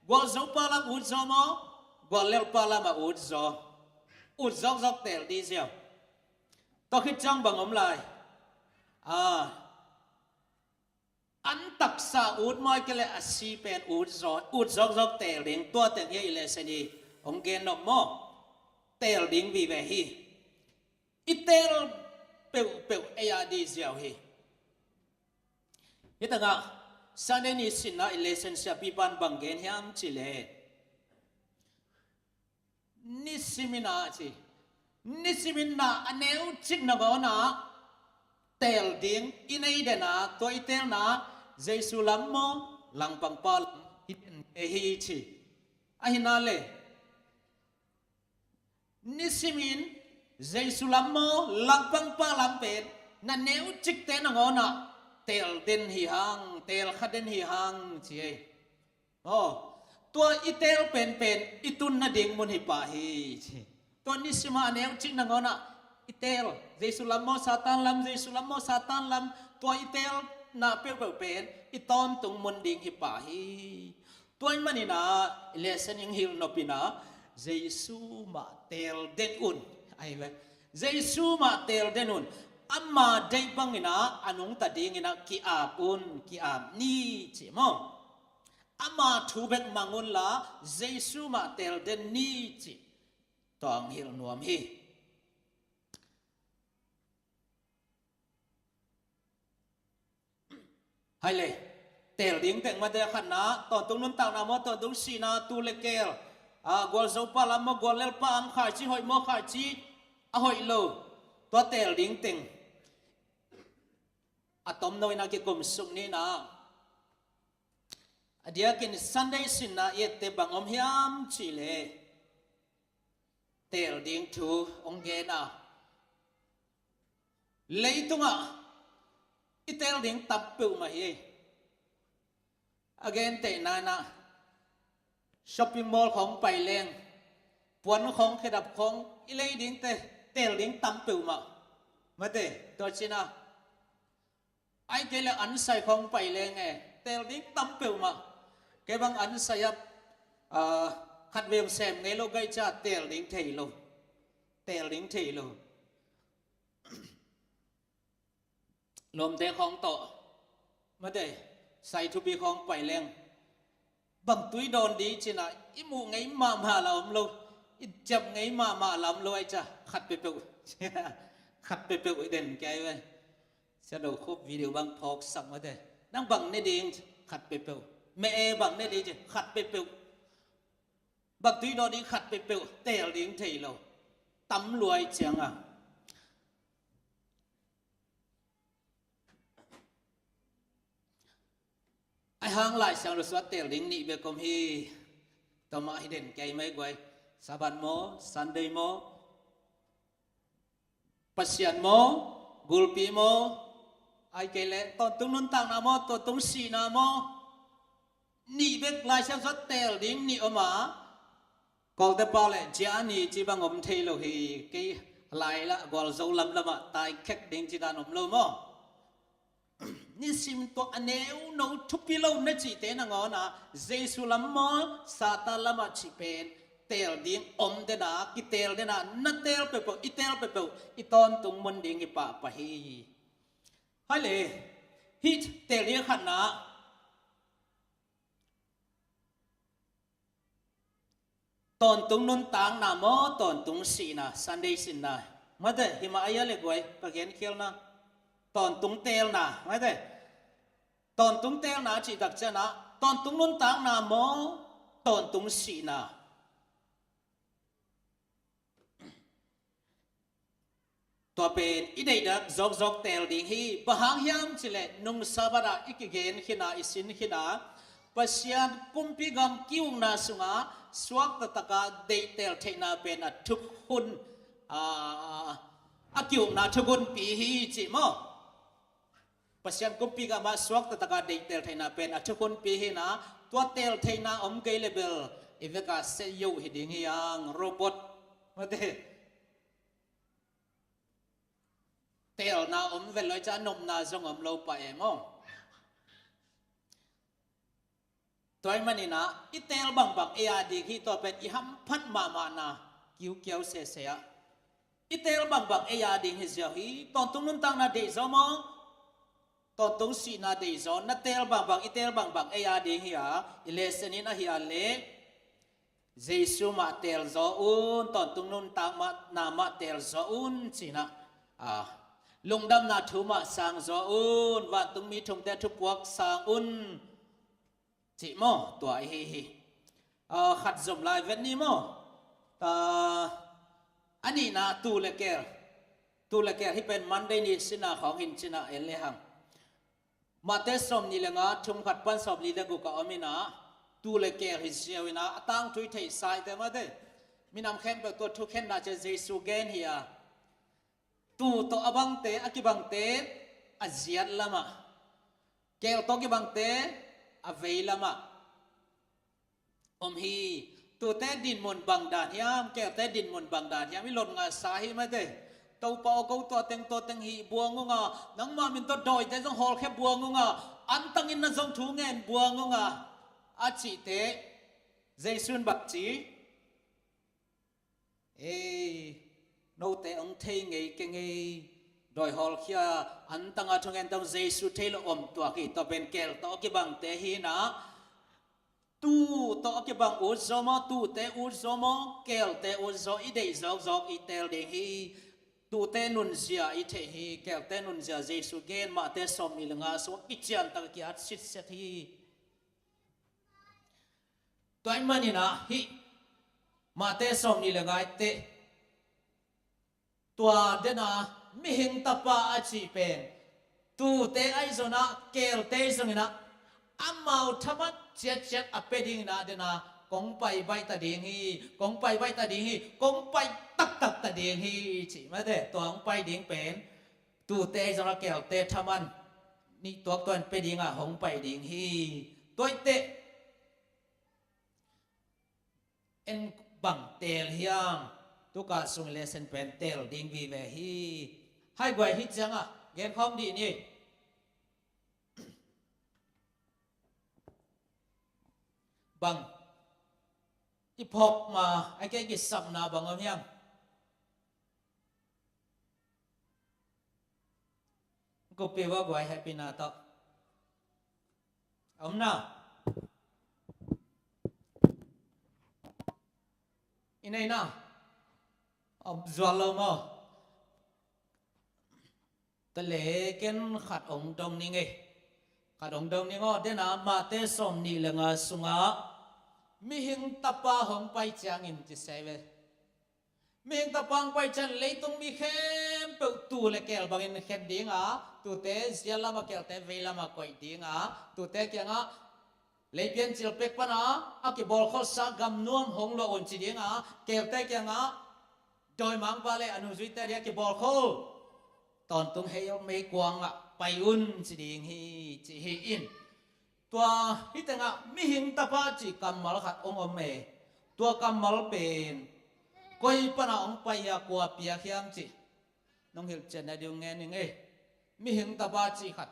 gualzo pa lam ut zaw maw, guallel pa lam ah ut zaw? Ut zawkzawk teel dih ziau. Tua khit ciang bang om lai? Ah, an taksa ut maw, ahih kei leh a si pen ut zaw, ut zawkzawk teel ding. Tua teng hi a, i lesson hi hong gen nop maw? Teel ding vive hi. I teel peuhpeuh ei a dih ziau hi. Hih tangah Sunday ni sinna i lesson siapipa'n bang gen hiam cih leh, nisimin ah ci, nisimin ah a neucik nangawn ah teel ding i nei den a, tua i teelna Jesu lam maw, langpangpa lam hi den kei hi ci. Ahi na le, nisimin Jesu lam maw, langpangpa lam pen na neucikte nangawn ah teel den hi hang, teel kha den hi hang ci ei. Aw, tua i teel penpen i tun nading mun hi pah hi ci. Tua nisim a neucik nangawn ah i teel, Jesu lam maw, Satan lam, Jesu lam maw, Satan lam, tua i teelna peuhpeuh pen i tawntung mun ding hi pah hi. Tua ahih manin ah i lesson i hilh nop in ah Jesu mah teel den un. Ahi ve. Jesu mah teel den un. Ama deih bangin ah a nungta dingin ah ki-ap un, ki-ap ni ci maw. Ama thu bek mang unla Jesu mah teel den ni ci. Tua hong hilh nuam hi. Hai le, teel ding teng mate, khatna, tawntung nuntakna maw, tawntung sihna, tuu le keel, a, gualzopa lam maw, guallelpa lam, khaici hoih maw, khaici a hoih lo, tua teel ding teng a tomno in ah kikum suk ni in ah. A diakin Sunday sinna i ette bang om hiam cih leh, teel ding thu hong gen a, leitungah i teel ding tam peuhmah hi. A gentehna in ah, shopping mall khawng pai leng, puan khawng, khedap khawng, i lei dingte teel ding tam peuhmah. Mate, tua ci-in ah, ahih kei leh ansai khawng pai leng e, teel ding tam peuhmah. Kei bang ansai ah, ah, khatvei sem ngei lo ka hih ciang teel ding thei lo. Teel ding thei lo. Lawmte khawng tawh, mate, sai thupi khawng pai leng, bang tui dawn ding ci-in ah i muh ngei mahmah la om lo, i ciap ngei mahmah la om lo ahih ciang khat peuhpeuh, khat peuhpeuh i den kei ve. Sia Do Khup video bang phawksak, mate, nang bang ne ding, khat peuhpeuh. Meh e, bang ne ding ci, khat peuhpeuh. Bang tui dawn ding, khat peuhpeuh. Teel ding thei lo. Tam lua ahih ciangin. Ahih hang Lai Siangtho sung ah teel ding nih bek om hi. Tua mah hi den kei mai guai. Sabbath maw, Sunday maw, Pasian maw, gulpi maw, ahih kei leh tawntung nuntakna maw, tawntung sihna maw, nih bek Lai Siangtho sung ah teel ding nih om a, Kawlte pau leh Jia ni ci bang om thei lo hi. Kei lai lah gualzo lamlam ah tai khek ding ci dan om lo maw. Nisim tua a neuno thupi lo na cihte nangawn ah Jesu lam maw, Satan lam ah cih pen teel ding om den a, kiteel den a, na teel peuhpeuh, i teel peuhpeuh i tawntung mun ding hi pahpah hi. Hai le, hih teel ding khatna, tawntung nuntakna maw, tawntung sihna, Sunday sinna. Mate, hi mah a hia le guai, ka genkhialna. Tawntung teelna, mate. Tawntung teelna cih tak ciangin ah, tawntung nuntakna maw, tawntung sihna. Tua pen i deihdan zawkzawk teel ding hi. Bang hang hiam cih leh nung Sabbath ah i kigen khin a, i sin khin a, Pasian kumpi gam ki-ukna sungah suakta takin deihtel theihna pen a thukhun, a, a ki-ukna thukhunpi hi ci maw? Pasian kumpi gam ah suakta takin deihtel theihna pen a thukhunpi hi-in ah, tua teel theihna om kei leh bel i vek a seyo hi ding hi hang, robot. Mate. Teelna om vet lo ahih ciang nopna zong om lo pah e maw. Tua ahih manin ah, i teel bangbang ei a ding hi. Tua pen i hamphat mahmahna, kiukiau sese ah. I teel bangbang ei a ding hi ziau hi. Tawntung nuntakna deihzaw maw, tawntung sihna deihzaw, na teel bangbang, i teel bangbang ei a ding hi a, i lesson in ahi a leh, Jesu mah teelzaw un, tawntung nuntakna mah teelzaw un ci-in ah, a, Lungdamna thu mah sang zaw un, vantungmi thumte thupuak sang un, cih maw, tua ahi hi. Ah, khat zom lai vet ni maw? Ah, a nihna, tuu le keel. Tuu le keel hi pen Monday ni sina khawng hin cina en le hang. Mate sawm nih le nga, thum khat pan sawm li le guk a om ina, tuu le keel hi ziau ina, a tangthu i theihsa i te mate. Minam khempeuh tua thukhenna ciang Jesu gen hi a. Tuu tawh a bangte, a kibangte a ziat lamah, keel tawh kibangte a vei lamah om hi. Tuute dinmun bang dan hiam, keelte dinmun bang dan hiam, i lot ngahsa hi mate. Topa aw, ko tua teng tua teng hih buang unga, nangmah min tawh dawite zong hawlkhia buang unga, antangin na zong thu ngen buang unga, a cihte, Jesu'n bang ci? Ei, note hong thei ngei keng ei, dawi hawlkhia, antanga thungen tawh Jesu thei lo om tuak hi. Tua pen keel tawh a kibangte hi ina, tuu tawh a kibang ut zaw maw, tuute ut zaw maw, keelte ut zaw, i deih zawkzawk i teel ding hi. Tuute nunzia i theih hi, keelte nunzia Jesu gen Mate sawm nih le nga sungah kiciantak a ki-at sitset hi. Tua ahih manin ah hih Mate sawm nih le nga i teh, tua dena mihing tapa a cih pen tuute ahi zongin ah, keelte ahi zongin ah, amau thaman ciatciat a pia dingin ah dena kong pai baih ta ding hi, kong pai baih ta ding hi, kong pai taktak ta ding hi, cih mate. Tua hong pai ding pen tuute ahi zongin ah keelte thaman nih tuaktuak in pia dingah hong pai ding hi. Tua i teh en bang teel hiam? Tukal sung lesson pen teel ding vive hi. Hai guai, hih ciangah genkhawm dih ni. Bang i phawk ma, a kei kisapna bang om hiam? Kupi va guai, hehpihna tawh. A om na? I nei na? A om zual lo maw? Tale ken khat ong dong ning ei. Khat ong dong ning aw, dena Mate sawm nih le nga sungah mihing tapa hong pai ciangin ci sei ve. Mihing tapa hong pai ciang leitung mi khempeuh tuu le keel bangin khen dinga, tuute ziat lamah, keelte vei lamah koih dinga, tuute kiangah lei piancil pek pana a kibawlkholsa gam nuam hong luah un ci dinga, keelte kiangah dawimangpa le a nungzuite dia kibawlkhol tawntung hei meikuangah pai un ci ding hi, ci hi in. Tua hih tengah mihing tapa cih kammal khat ong om e. Tua kammal pen koi pana ong pai a kua piak hiam cih nong hilhcian na ding ngen ning ei. Mihing tapa cih khat.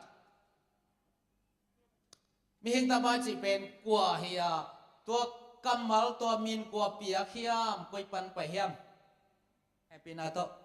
Mihing tapa cih pen kua hi a, tua kammal, tua min kua piak hiam, koi pan pai hiam? Hehpihna tawh.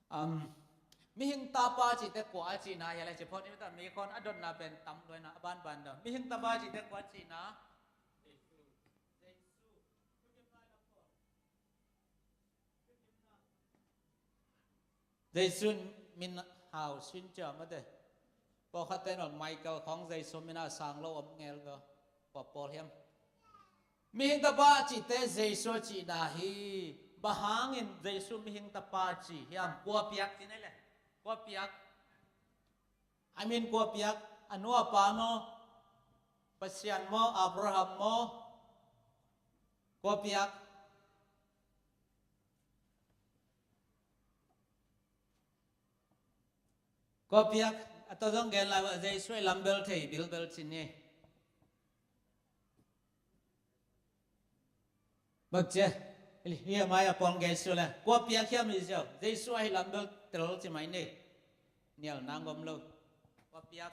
Um, mihing tapa cihte kua a cihna hi a le ci phot ni mita, mi khon a dotna pen tam luaina a banban deuh. Mihing tapa cihte kua a cihna? Jesu min hau sin cia mate. Pawlkhatte nawl Michael khawng Jesu min a sang lo om ngel ve. Kua pawl hiam? Mihing tapa cihte Jesu cihna hi. Bang hangin Jesu mihing tapa ci hiam? Kua piak ci nei le? Kua piak? A min kua piak? A nu a pa maw? Pasian maw? Abraham maw? Kua piak? Kua piak? A tawh zong gen lai, Jesu i lambel thei bilbel cin ni. Bak cia. Hih a mai a pawng gen su le. Kua piak hiam hi ziau. Jesu ahi lam bel tel ci mai ni. Nial nang gom lo. Kua piak.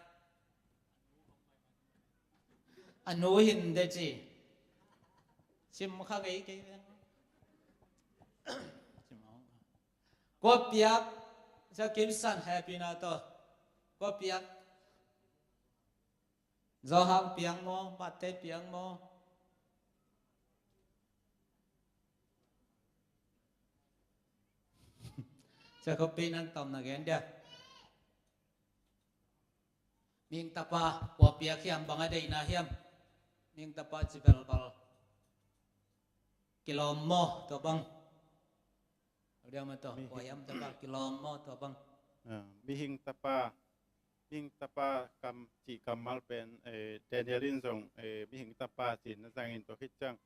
A nu hin de ci. Sim kha ngei kei. Sim hong. Kua piak. Sia Kim San happy na to. Kua piak. Johan piang maw, Mate piang maw. Sia Kopi nan tom na gen dia. Mihing tapa, kua piak hiam, bang a deihna hiam. Mihing tapa ci belbal. Kilawm maw, tua bang. Tua diam a tua, kua hiam tapa, kilawm maw, tua bang. Ah, mihing tapa, mihing tapa kam cih kammal pen, eh, Daniel in zong, eh, mihing tapa ci na zangin tua khit ciang.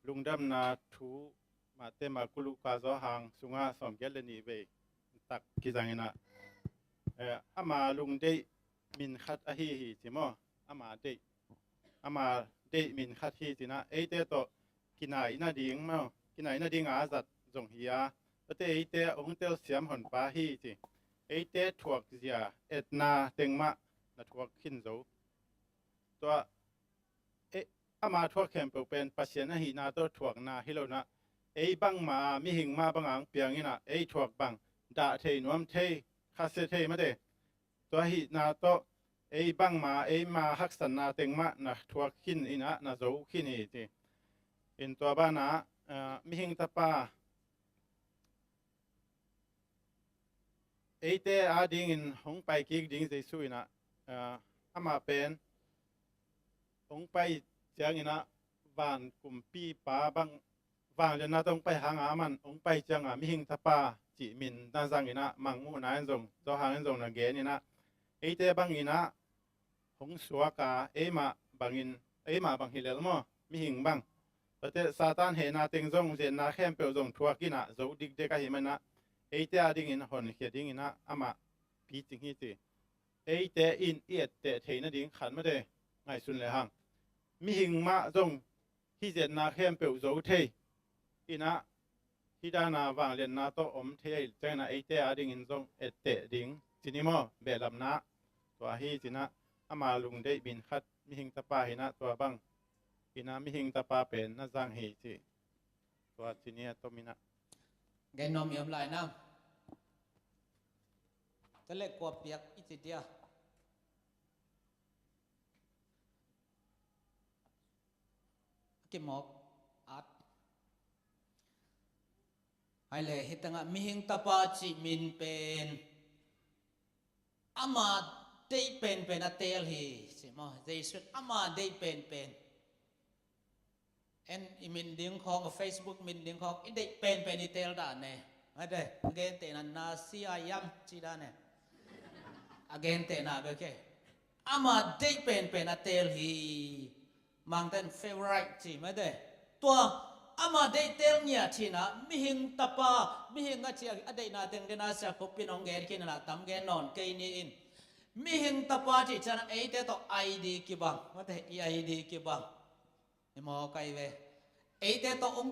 Lungdamna thu Mate, Marku, Luka, Johan sungah sawmgiat le nih vei tak kizangin ah, eh, ama lungdeih min khat ahi hi ci maw? Ama deih, ama deih min khat hi ci-in ah, eite tawh kinai nading maw? Kinai nading a zat zong hi a, tate eite hong telsiam honpa hi ci. Eite thuakzia etna teng mah na thuak khin zo. Tua, e, ama thuak khempeuh pen Pasian ahihna tawh thuakna hi lo-in ah, ei bangmah, mihing mah bang a hong piang in ah, ei thuak bang dah thei, nuam thei, khasia thei mate. Tua ahihna tawh ei bangmah, eima haksatna teng mah na thuak khin in ah, na zo khin hi ci. In tua banah, ah, mihing tapa, eite adingin hong pai kik ding Jesu in ah, ah, amah pen hong pai ciangin ah, van kumpipa bang, vangliatna tawh hong pai hang a, aman hong pai ciang a, mihing tapa cih min na zang in ah, Marku in zong, Johan in zong na gen in ah, eite bangin ah hong suak a, eimah bangin, eimah bang hi lel maw, mihing bang. Tate Satan hehna teng zong, ze-etna khempeuh zong thuak in ah, zo dikdek ahih manin ah, eite adingin honkhia dingin ah amah picing hi ci. Eite in i etteh theih nading khat mate, ngaihsun le hang. Mihing mah zong hih ze-etna khempeuh zo thei in ah, hih dan a vangliatna tawh om thei ahih ciangin ah, eite adingin zong etteh ding ci ni maw, behlapna. Tua hi ci-in ah, ama lungdeih min khat, mihing tapa hi-in ah, tua bang in ah, mihing tapa pen na zang hi ci. Tua ci ni a tom in ah. Gen nuam i om lai na. Tua leh kua piak i ci dia. Kimawk at. Hai le, hih tengah mihing tapa cih min pen ama deih penpen a teel hi ci maw. Jesu in ama deih penpen. En i min ding khawng, a Facebook min ding khawng, i deih penpen i teel dan e. Mate, a gentehna na sia yam ci dan e. A gentehna bek e. Ama deih penpen a teel hi. Mangten favorite ci mate. Tua ama deih teel ngiat hi-in ah, mihing tapa, mihing a ci a, a deihna teng den a sia khupin hong gen khin in ah, tam gen nawn kei ni in. Mihing tapa cih ciang a, eite tawh I D kibang mate, i I D kibang. I mawk ai ve. Eite tawh hong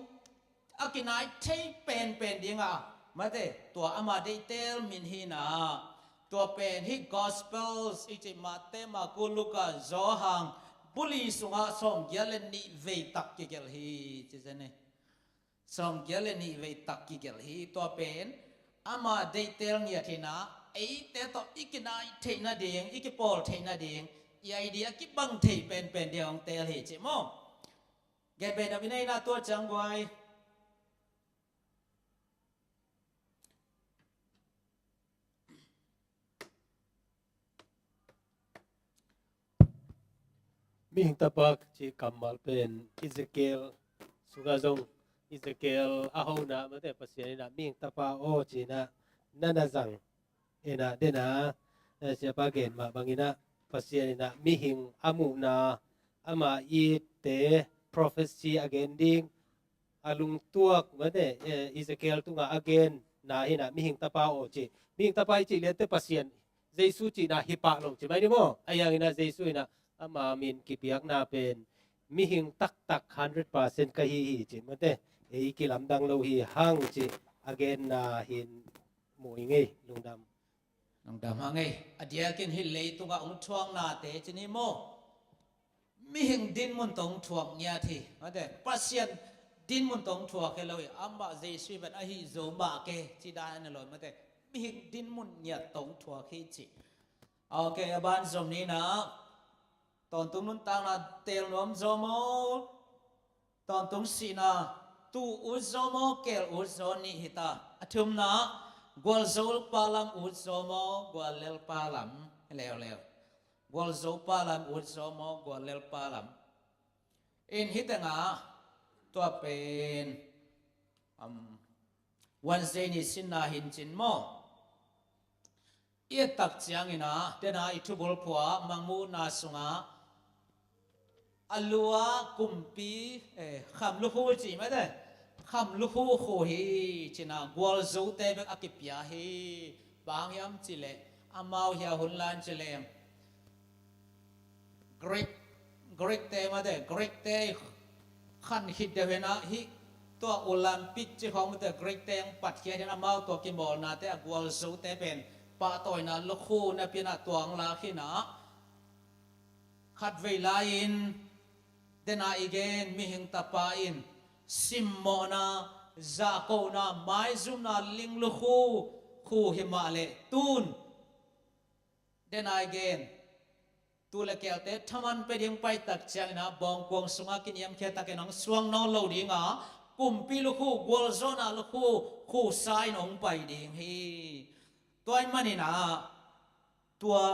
a kinai thei penpen ding a, mate, tua ama deih teel min hi-in ah. Tua pen hih Gospels i cih Mate, Marku, Luka, Johan buli sungah sawmgiat le nih vei tak kigelh hi ci zen e. Sawmgiat le nih vei tak kigelh hi. Tua pen ama deih teel ngiat hi-in ah, eite tawh i kinai theih nading, i kipawl theih nading, i I D a kibang thei penpen ding a hong teel hi ci maw. Gen pen a vinei na tua ciang guai. Mihing tapa cih kammal pen Ezekiel sungah zong, Ezekiel a hona mate, Pasian in ah mihing tapa aw ci-in ah na na zang. In ah den a, eh, siapa gen mah bangin ah, Pasian in ah mihing a muhna, ama itte, prophecy a gen ding, a lungtuak mate, eh, Ezekiel tungah a genna hi-in ah mihing tapa aw ci. Mihing tapa i cih liante Pasian, Jesu cihna hi pah lo ci mai ni maw. Ahi hangin ah Jesu in ah ama min kipiakna pen mihing taktak hundred percent ka hi hi cin mate, ei kilamdang lo hi hang ci a genna hin mu i ngei. Lungdam. Lungdam hang ei. A diakin hi leitungah hong thuaknate cin hi maw? Mihing dinmun tawh thuak ngiat hi. Mate, Pasian dinmun tawh thuak hi lo hi. Amah Jesu pen ahi zo mah ke ci dan a lo mate. Mihing dinmun ngiat tawh thuak hi ci. Ok, a ban zom ni na. Tawntung nuntakna teel nuam zaw maw? Tawntung sihna tu ut zaw maw, keel ut zaw nih hi ta. A thumna, gualzo pa lam ut zaw maw, guallel pa lam? Leuleu. Gualzo pa lam ut zaw maw, guallel pa lam? In hi tengah tua pen, um, Wednesday ni sinna hin cin maw? I et tak ciangin ah, dena i thubulphua Mangmuhna sungah a lua kumpi, eh, kham lukhu ci mate. Kham lukhu khu hi cin ah gualzote bek a kipia hi. Bang hiam cileh, amau hia hun lan cileh Greek, Greek te mate, Greek te khan khit deuh hi na hi. Tua Olympic ci khawng mate, Greek te hong patkhiat hi na, amau tua kimawlnate a gualzote pen pahtawina lukhu napi-in ah tua hong lak hi na. Khatvei lai-in, dena i gen, mihing tapa in simmawhna, zahkona, maizumna ling lukhu khu hi mah leh tun dena i gen, tu le keelte thaman pia ding pai tak ciangin ah bawngkuang sungah kiniamkhiat takin hong suang nawn lo ding a, kumpi lukhu, gualzawhna lukhu khusa in hong pai ding hi. Tua ahih manin ah tua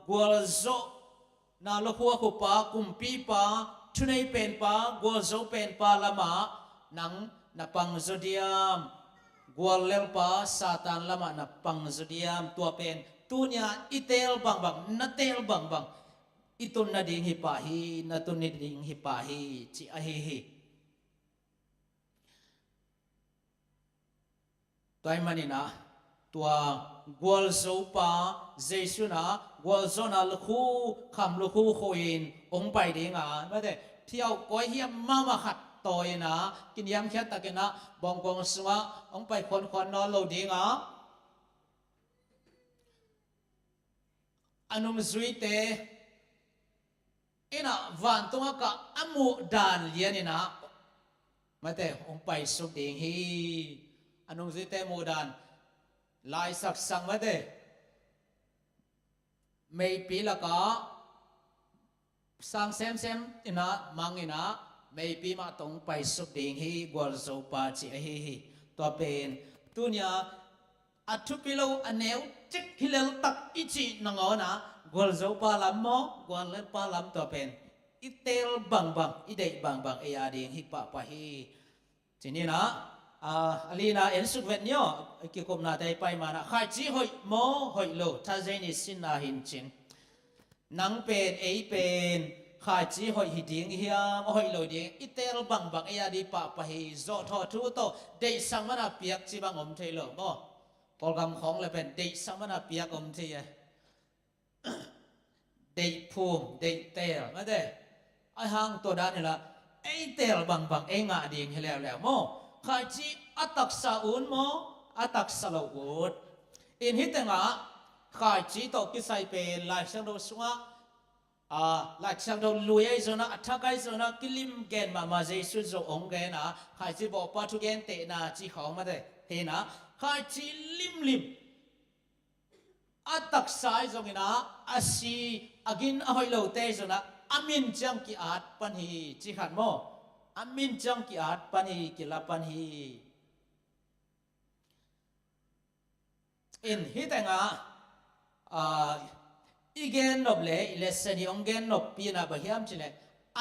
gualzawhna lukhu a khupa, kumpipa, thunei penpa, gualzo penpa lamah nang na pangzaw diam? Guallelpa Satan lamah na pangzaw diam? Tua pen tuni-a i teel bangbang, na teel bangbang i tun nading hi pah hi, na tun nading hi pah hi, ci ahi hi. Tua ahih manin ah tua gualzopa Jesu in ah gualzawhna lukhu, kham lukhu khu-in hong pai ding a, mate, phiau kawi hiam mahmah khat tawi-in ah kiniamkhiat takin ah bawngkuang sungah hong pai khuankhuan nawn lo ding a, a nungzuite in ah vantungah kah a muh dan lianin ah, mate, hong paisuk ding hi. A nungzuite muh dan, laisak sang, mate, meipi lakah sang semsem in ah, mang in ah, meipi mah tawh hong paisuk ding hi gualzopa, ci ahi hi. Tua pen tuni-a a thupi lo, a neu cik hi lel tak i cih nangawn ah gualzopa lam maw, guallelpa lam, tua pen i teel bangbang, i deih bangbang ei a ding hi pahpah hi. Ci ni na, a, a lina en suk vet ni aw, i kikupnate i pai ma-in ah, khaici hoih maw, hoih lo, Thursday ni sinna hin cin. Nang pen, ei pen khaici hoih hi ding hiam, a hoih lo ding, i teel bangbang ei a ding pahpah hi. Zawhthawh thu tawh deihsak man a piak ci bang om thei lo maw? Kawlgam khawng le pen deihsak man a piak om thei e. Deihphum, deihteel, mate. Ahi hang tua dan hi la, ei teel bangbang ei ngah ding hi leuleu maw? Khaici a taksa ut maw, a taksa lo ut? In hi tengah khaici tawh kisai pen Lai Siangtho sungah, a, Lai Siangtho lui ahi zongin ah, a thak ahi zongin ah, kilim gen mahmah, Jesu zong hong gen a, khaici bawhpa thugentehna ci khawng, mate, hi na, khaici limlim, a taksa ahi zongin ah, a si, a gin, a hoih lote ahi zongin ah, a min ciang ki-at pan hi, ci khat maw? A min ciang ki-at pan hi, kila pan hi. In hi tengah, a, i gen nop le i lesson hi hong gen noppi-in ah bang hiam cih leh,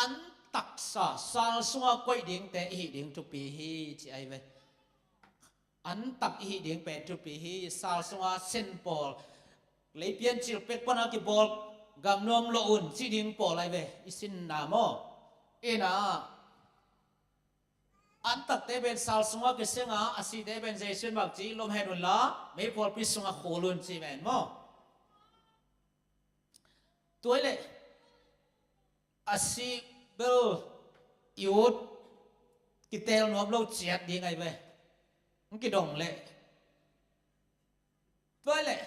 an taksa, sal sungah koih dingte i hih ding thupi hi, ci ahi ve. An tak i hih ding pen thupi hi. Sal sungah sen pawl, lei piancil pek pana kibawl, gam nuam lo un ci ding pawl ahi ve, i sinna maw? In ah, an takte pen sal sungah kiseng a, a site pen Jesu in bang ci, lawm hen un la, meikuangpi sungah khul un ci ven maw? Tua hi leh, a si bel i ut kitel nuam lo ciat ding ahi ve. Hong kidong leh. Tua leh,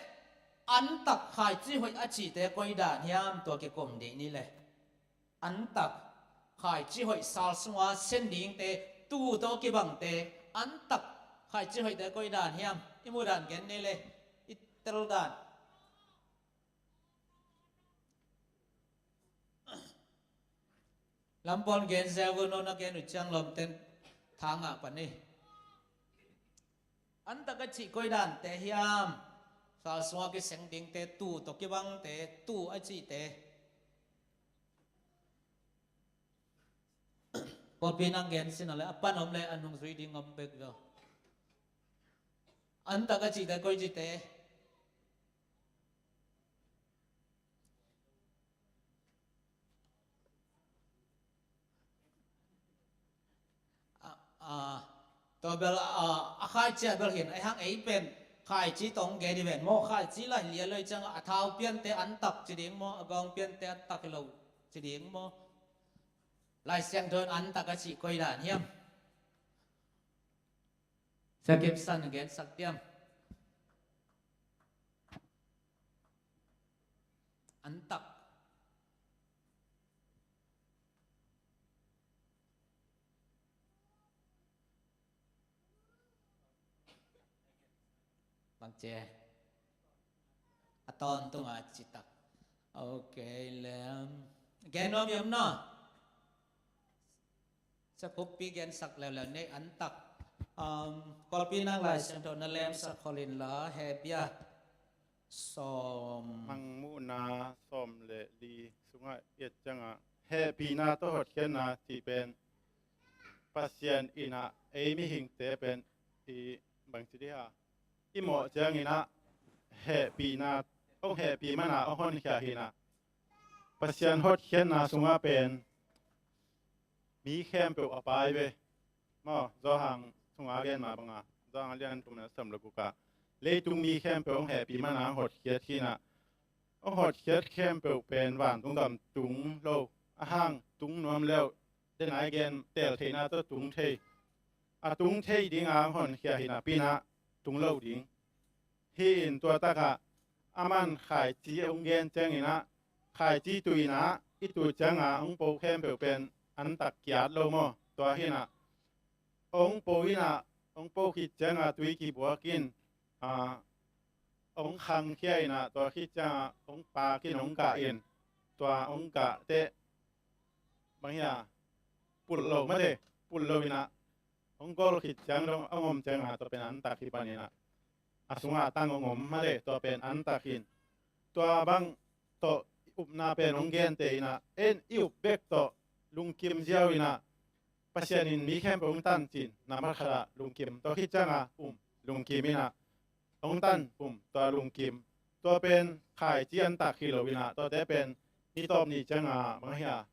antak khaici hoih a cihte koi dan hiam, tua kikum ding ni le. Antak khaici hoih sal sunga sen dingte, tuu tawh kibangte, antak khaici hoihte koi dan hiam, i muh dan gen ni le, i tel dan. Lampuan gen zel un, nona gen uh ciang lawmten thangah pan hi. Antak a cih koi dante hiam? Sal sunga kiseng dingte, tuu tawh kibangte, tuu a cihte. Pawlpi nang gen sin a le, a pan om le, a nung zui ding om bek zo. Antak a cihte koi cihte. A, a, tua bel, a, a khaici a bel hin, ei hang ei pen, khaici tawh gen i ven maw, khaici lai lia loi ciang a thau piante antak ci ding maw, a gawng piante antak hi lo ci ding maw. Lai Siangtho in antak a cih koi dan hiam? Sia Kim San gensak diam. Antak. Bang ci e. A tawntung a citak. Ok, lem. Gen nuam hiam na? Sia Khuppi gensak leuleu nei antak. Um, Kawlpi nang Lai Siangtho na lemsak khol inla, Hebru sawm. Mangmuhna sawm le li sungah i et ciangah, hehpihna tawh hotkhiatna cih pen Pasian in ah ei mihingte pen i bangci dih a, i mawh ciangin ah hehpihna, hong hehpih man a hong honkhia hi in ah, Pasian hotkhiatna sungah pen mi khempeuh a pai ve. Maw, Johan sungah a gen mah bangah, Johan a lian thumna sawm le gukah, leitung mi khempeuh hong hehpih man a hong hotkhiat hi in ah, hong hotkhiat khempeuh pen vantung gam tung lo, a hang tung nuam leuh, den a i gen teel theihna tawh tung thei. A tung thei ding a hong honkhia hi in ah, pi in ah tung lo ding. Hi in tua takah, a man khaici hong gen ciangin ah, khaici tu in ah, i tu ciangah hong po khempeuh pen antak kiat lo maw? Tua hi in ah, hong po in ah, hong po khit ciangah tui kibuak in, a, hong khangkhia in ah, tua khit ciangah hong pak in, hong gah in, tua hong gah teh, bang hia, pulh lo mate, pulh lo in ah, hong gol khit ciang dong, hong om ciangah, tua pen antak hi pan in ah, a sungah a tang hong om mate, tua pen antak hi in. Tua bang tawh upna pen hong gente in ah, en i up bek tawh lungkim ziau in ah, Pasian in mi khempeuh hong tan cin, nambat khatah lungkim, tua khit ciangah um, lungkim in ah, hong tan um, tua lungkim. Tua pen khaici antak hi lo in ah, tuate pen ni tawp ni ciangah bang hia,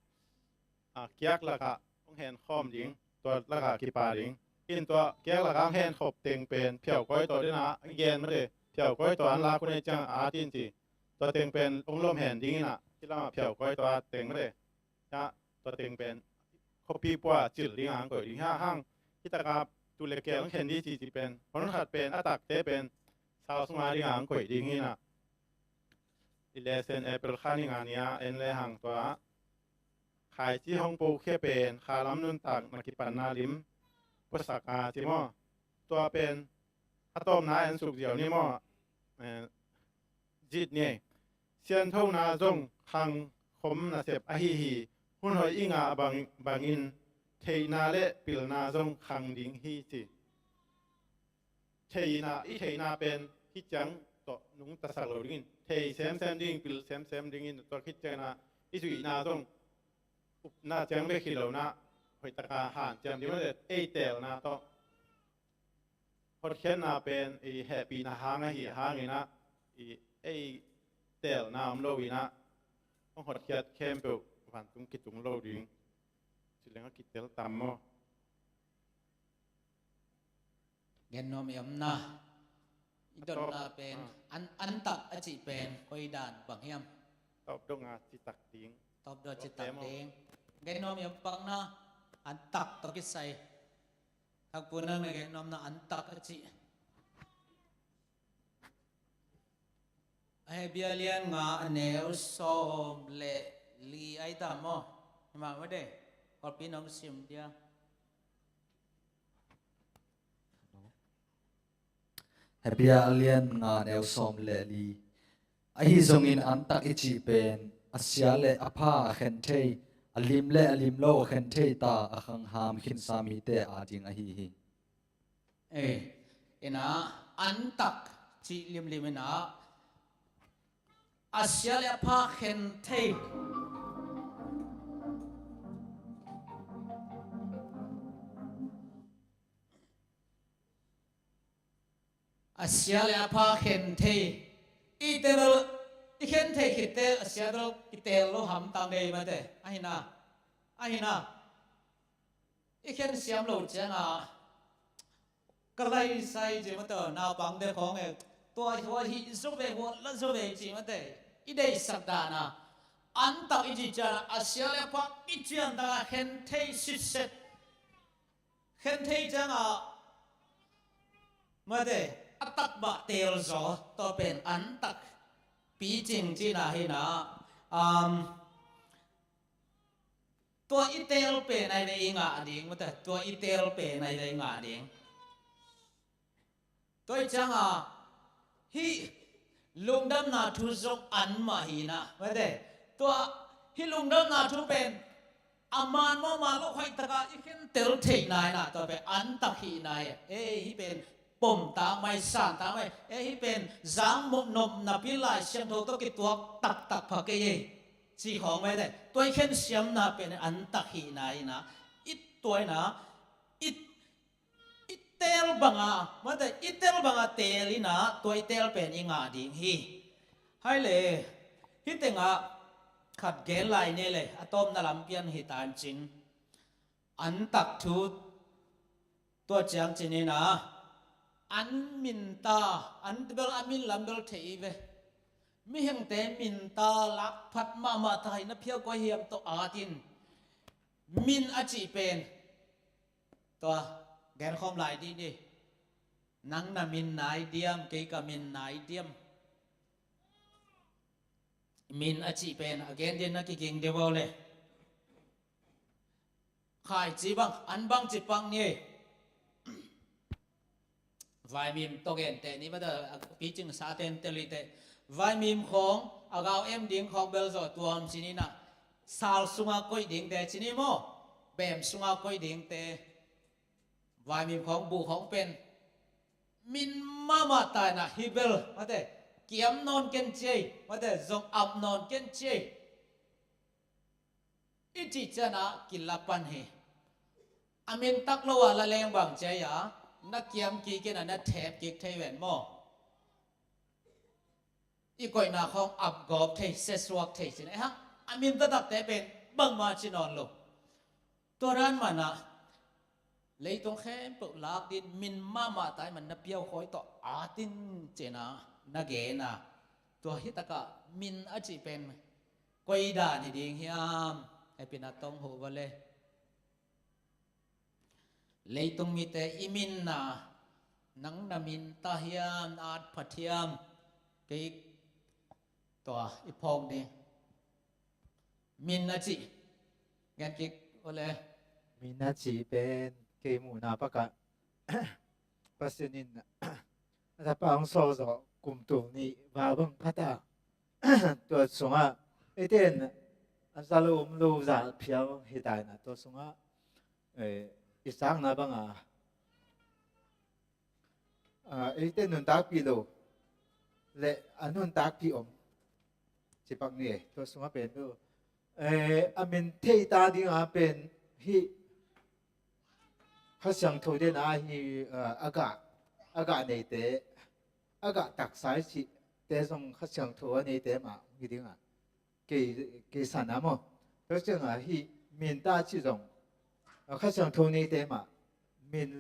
a, kiak lakah hong henkhawm ding, tua lakah kipa ding. In tua kiak lakah hong henkhop teng pen phiaukawi tawh den a i gen mate, phiaukawi tawh an lak hun ei ciangah a tin ci. Tua teng pen hong lom hen ding in ah, hi lamah phiaukawi tawh a teng mate. Tua teng pen khuapi pua cil ding a hong koih ding hi a hang. Hi takah tu le keel hong khen dih cici pen, hon khat pen a takte pen sal sunga ding a hong koih ding hi in ah. I lesson April kha ni nga ni a en le hang tua, khaici hong pokhia pen khalam nuntak na kipanna lim puasak a ci maw? Tua pen a tawpna en suk ziau ni maw? Eh, zit ni. Sianthona zong khang khom nasep ahi hi. Hun hoih i ngah bang, bangin theihna le pilna zong khang ding hi ci. Theihna, i theihna pen khit ciang tawh nungtasak lo dingin, thei semsem dingin, pil semsem dingin, tua khit ciangin ah i zuihna zong upna ciang bek hi lo in ah, hoih taka hanciam ding mate, ei teelna tawh. Hotkhiatna pen i hehpihna hang ahi hangin ah, i ei teelna om lo in ah, hong hotkhiat khempeuh vantung kitung lo ding. Ci leng a kitel tam maw? Gen nuam i om na. I dotna pen, ah, an, antak a cih pen koi dan bang hiam? Tawp dong a citak ding. Tawp dong a citak ding. Gen nuam i om pak na. Antak tawh kisai. Thakpu nang na gen nuam na antak a cih. A Hebru a lian nga a neu sawm le li ai ta maw? Hi mah maw de. Kawlpi nong sim dia. Hebru a lian nga a neu sawm le li. Ahi zongin antak i cih pen a sia le a pha a khen thei, a lim le a lim lo a khen thei ta a khangham khinsa mite ading ahi hi. Eh, ina antak cih limlim ina a sia le a pha khen thei. A sia le a pha khen thei. I tel, i khen thei khit teh a sia tel, i tel lo hamtang dei mate. Ahina, ahina. I khen siam lo cianga ka lai sai ci mate, naupang te khawng e. Tua hua hi zo ve, hua la zo ve ci mate. I deihsak dana antak i ci cianga a sia le a pha i cian dana khen thei sitset. Khen thei cianga mate, a takbah tel zaw, tua pen antak picing cina hina. Um, tua i tel pen ai ve i ngah ding mate, tua i tel pen ai ve i ngah ding. Tua i cianga hih lungdamna thu zong an mah hina mate. Tua hih lungdamna thu pen a man mawh man lo hoih taka i khen tel theihna ina tua pen antak hihna e. Ei, hih pen pom ta mai, san ta mai. Ei, hih pen zang mawh nop napi Lai Siangtho tawh kituak taktak pha kei e. Ci khawng mai te. Tua i khen siamna pen antak hihna ina i tua ina i i tel banga mate, i tel banga tel ina tua i tel pen i ngah ding hi. Hai le, hih tengah khat gen lai ni le, a tawpna lam pian hi tan cin. Antak thu tua ciang cin ina an min ta, an bel a min lam bel thei i ve. Mihingte min ta lak phat mahmah ta hi na phial kua hiam tawh atin. Min a cih pen tua, gen khawm lai dih ni. Nang na min nai diam, kei ka min nai diam. Min a cih pen a gen din na kiging deuh le. Khaici bang, an bangci pang ni. Vaimim tawh gente ni mate, a picing sa ten tel i te. Vaimim khawng a gau em ding khawng bel zawh tuam ci ni na. Sal sunga koih dingte ci ni maw? Bem sunga koih dingte. Vaimim khawng buh khawng pen min mahmah ta ina hi bel mate, kiam nawn ken ci ei mate, zong ap nawn ken ci ei. I cih ciangin kila pan hi. A min tak lo a la leng bang ci ei a, na kiam kik in a na thep kik thei ven maw? I koihna khawng ap gawp thei, siasuak thei cin. Eh hang, a min taktakte pen bangmah ci nawn lo. Tua dan mana leitung khempeuh lak din min mahmah tai man na piau khawi tawh atin cina na gena. Tua hitakah min a cih pen koi dan hi ding hiam? Hepina tong ho vale. Leitung mite i minna, nang na min ta hiam, na at phat hiam? Kei tua i phawk ding. Min a cih gen kik ole. Min a cih pen kei muhna pakah Pasian in a tapa hong sawl zawh kum tul nih val bang phata. Tua sungah eiten a za lo om lo za phial hi ta ina, tua sungah eh, i sakna banga ah, eite nuntakpih lo le a nuntakpih om. Cipak ni e, tua sungah pen tu eh, a min theita dinga pen hih Kha Siangtho dena hi ah, a gah, a gah neite, a gah taksa i cihte zong Kha Siangtho a neite mah hi dinga kei, kei sana maw? Tua cianga hih min ta cih zong a Kha Siangtho neite mah min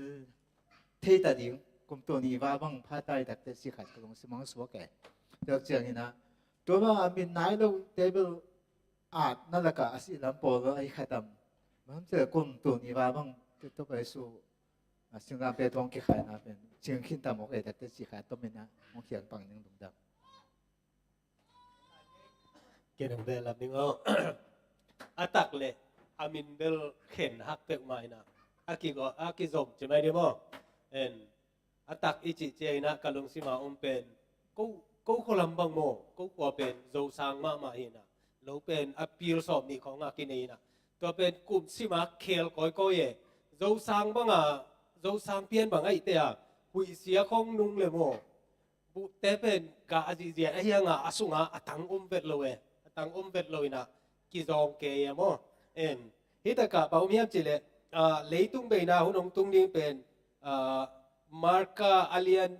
theita ding kum tul nih val bang phata i takte si khat ka zong si mang suak e. Tua ciangina tua banga min nai lo te bel at na lakah a sih lam pawl lo a hi khatam. Bang hang hiam cih leh kum tul nih val bang TikTok ah i su, a, Singapore te hong kikhaina pen cing khin ta mawk e, tate ci kha tom in ah hong khial pang ning lungdam. Ken hong bel lam ning aw. A tak leh a min bel khen hak peuhmah in ah, a kigo, a kizom ci mai ding maw. En, a tak i cih ciangin ah ka lungsim a om pen ko, ko khua lam bang maw, ko khua pen Zosang mahmah hi in ah, lo pen a pil sawm nih khawng a kinei in ah, tua pen kum sim a khel kawikawi e. Zosang bang a, Zosang pian bang a i te a, huihsia khawng nung le maw, buhte pen gah a zihziat ahi hang a, a sung a a tang om vet lo e, a tang om vet lo in ah kizawng kei e maw. En, hi tak ah bang om hiam cih leh, a, leitung beina hun hong tung ding pen, a, Marka a lian,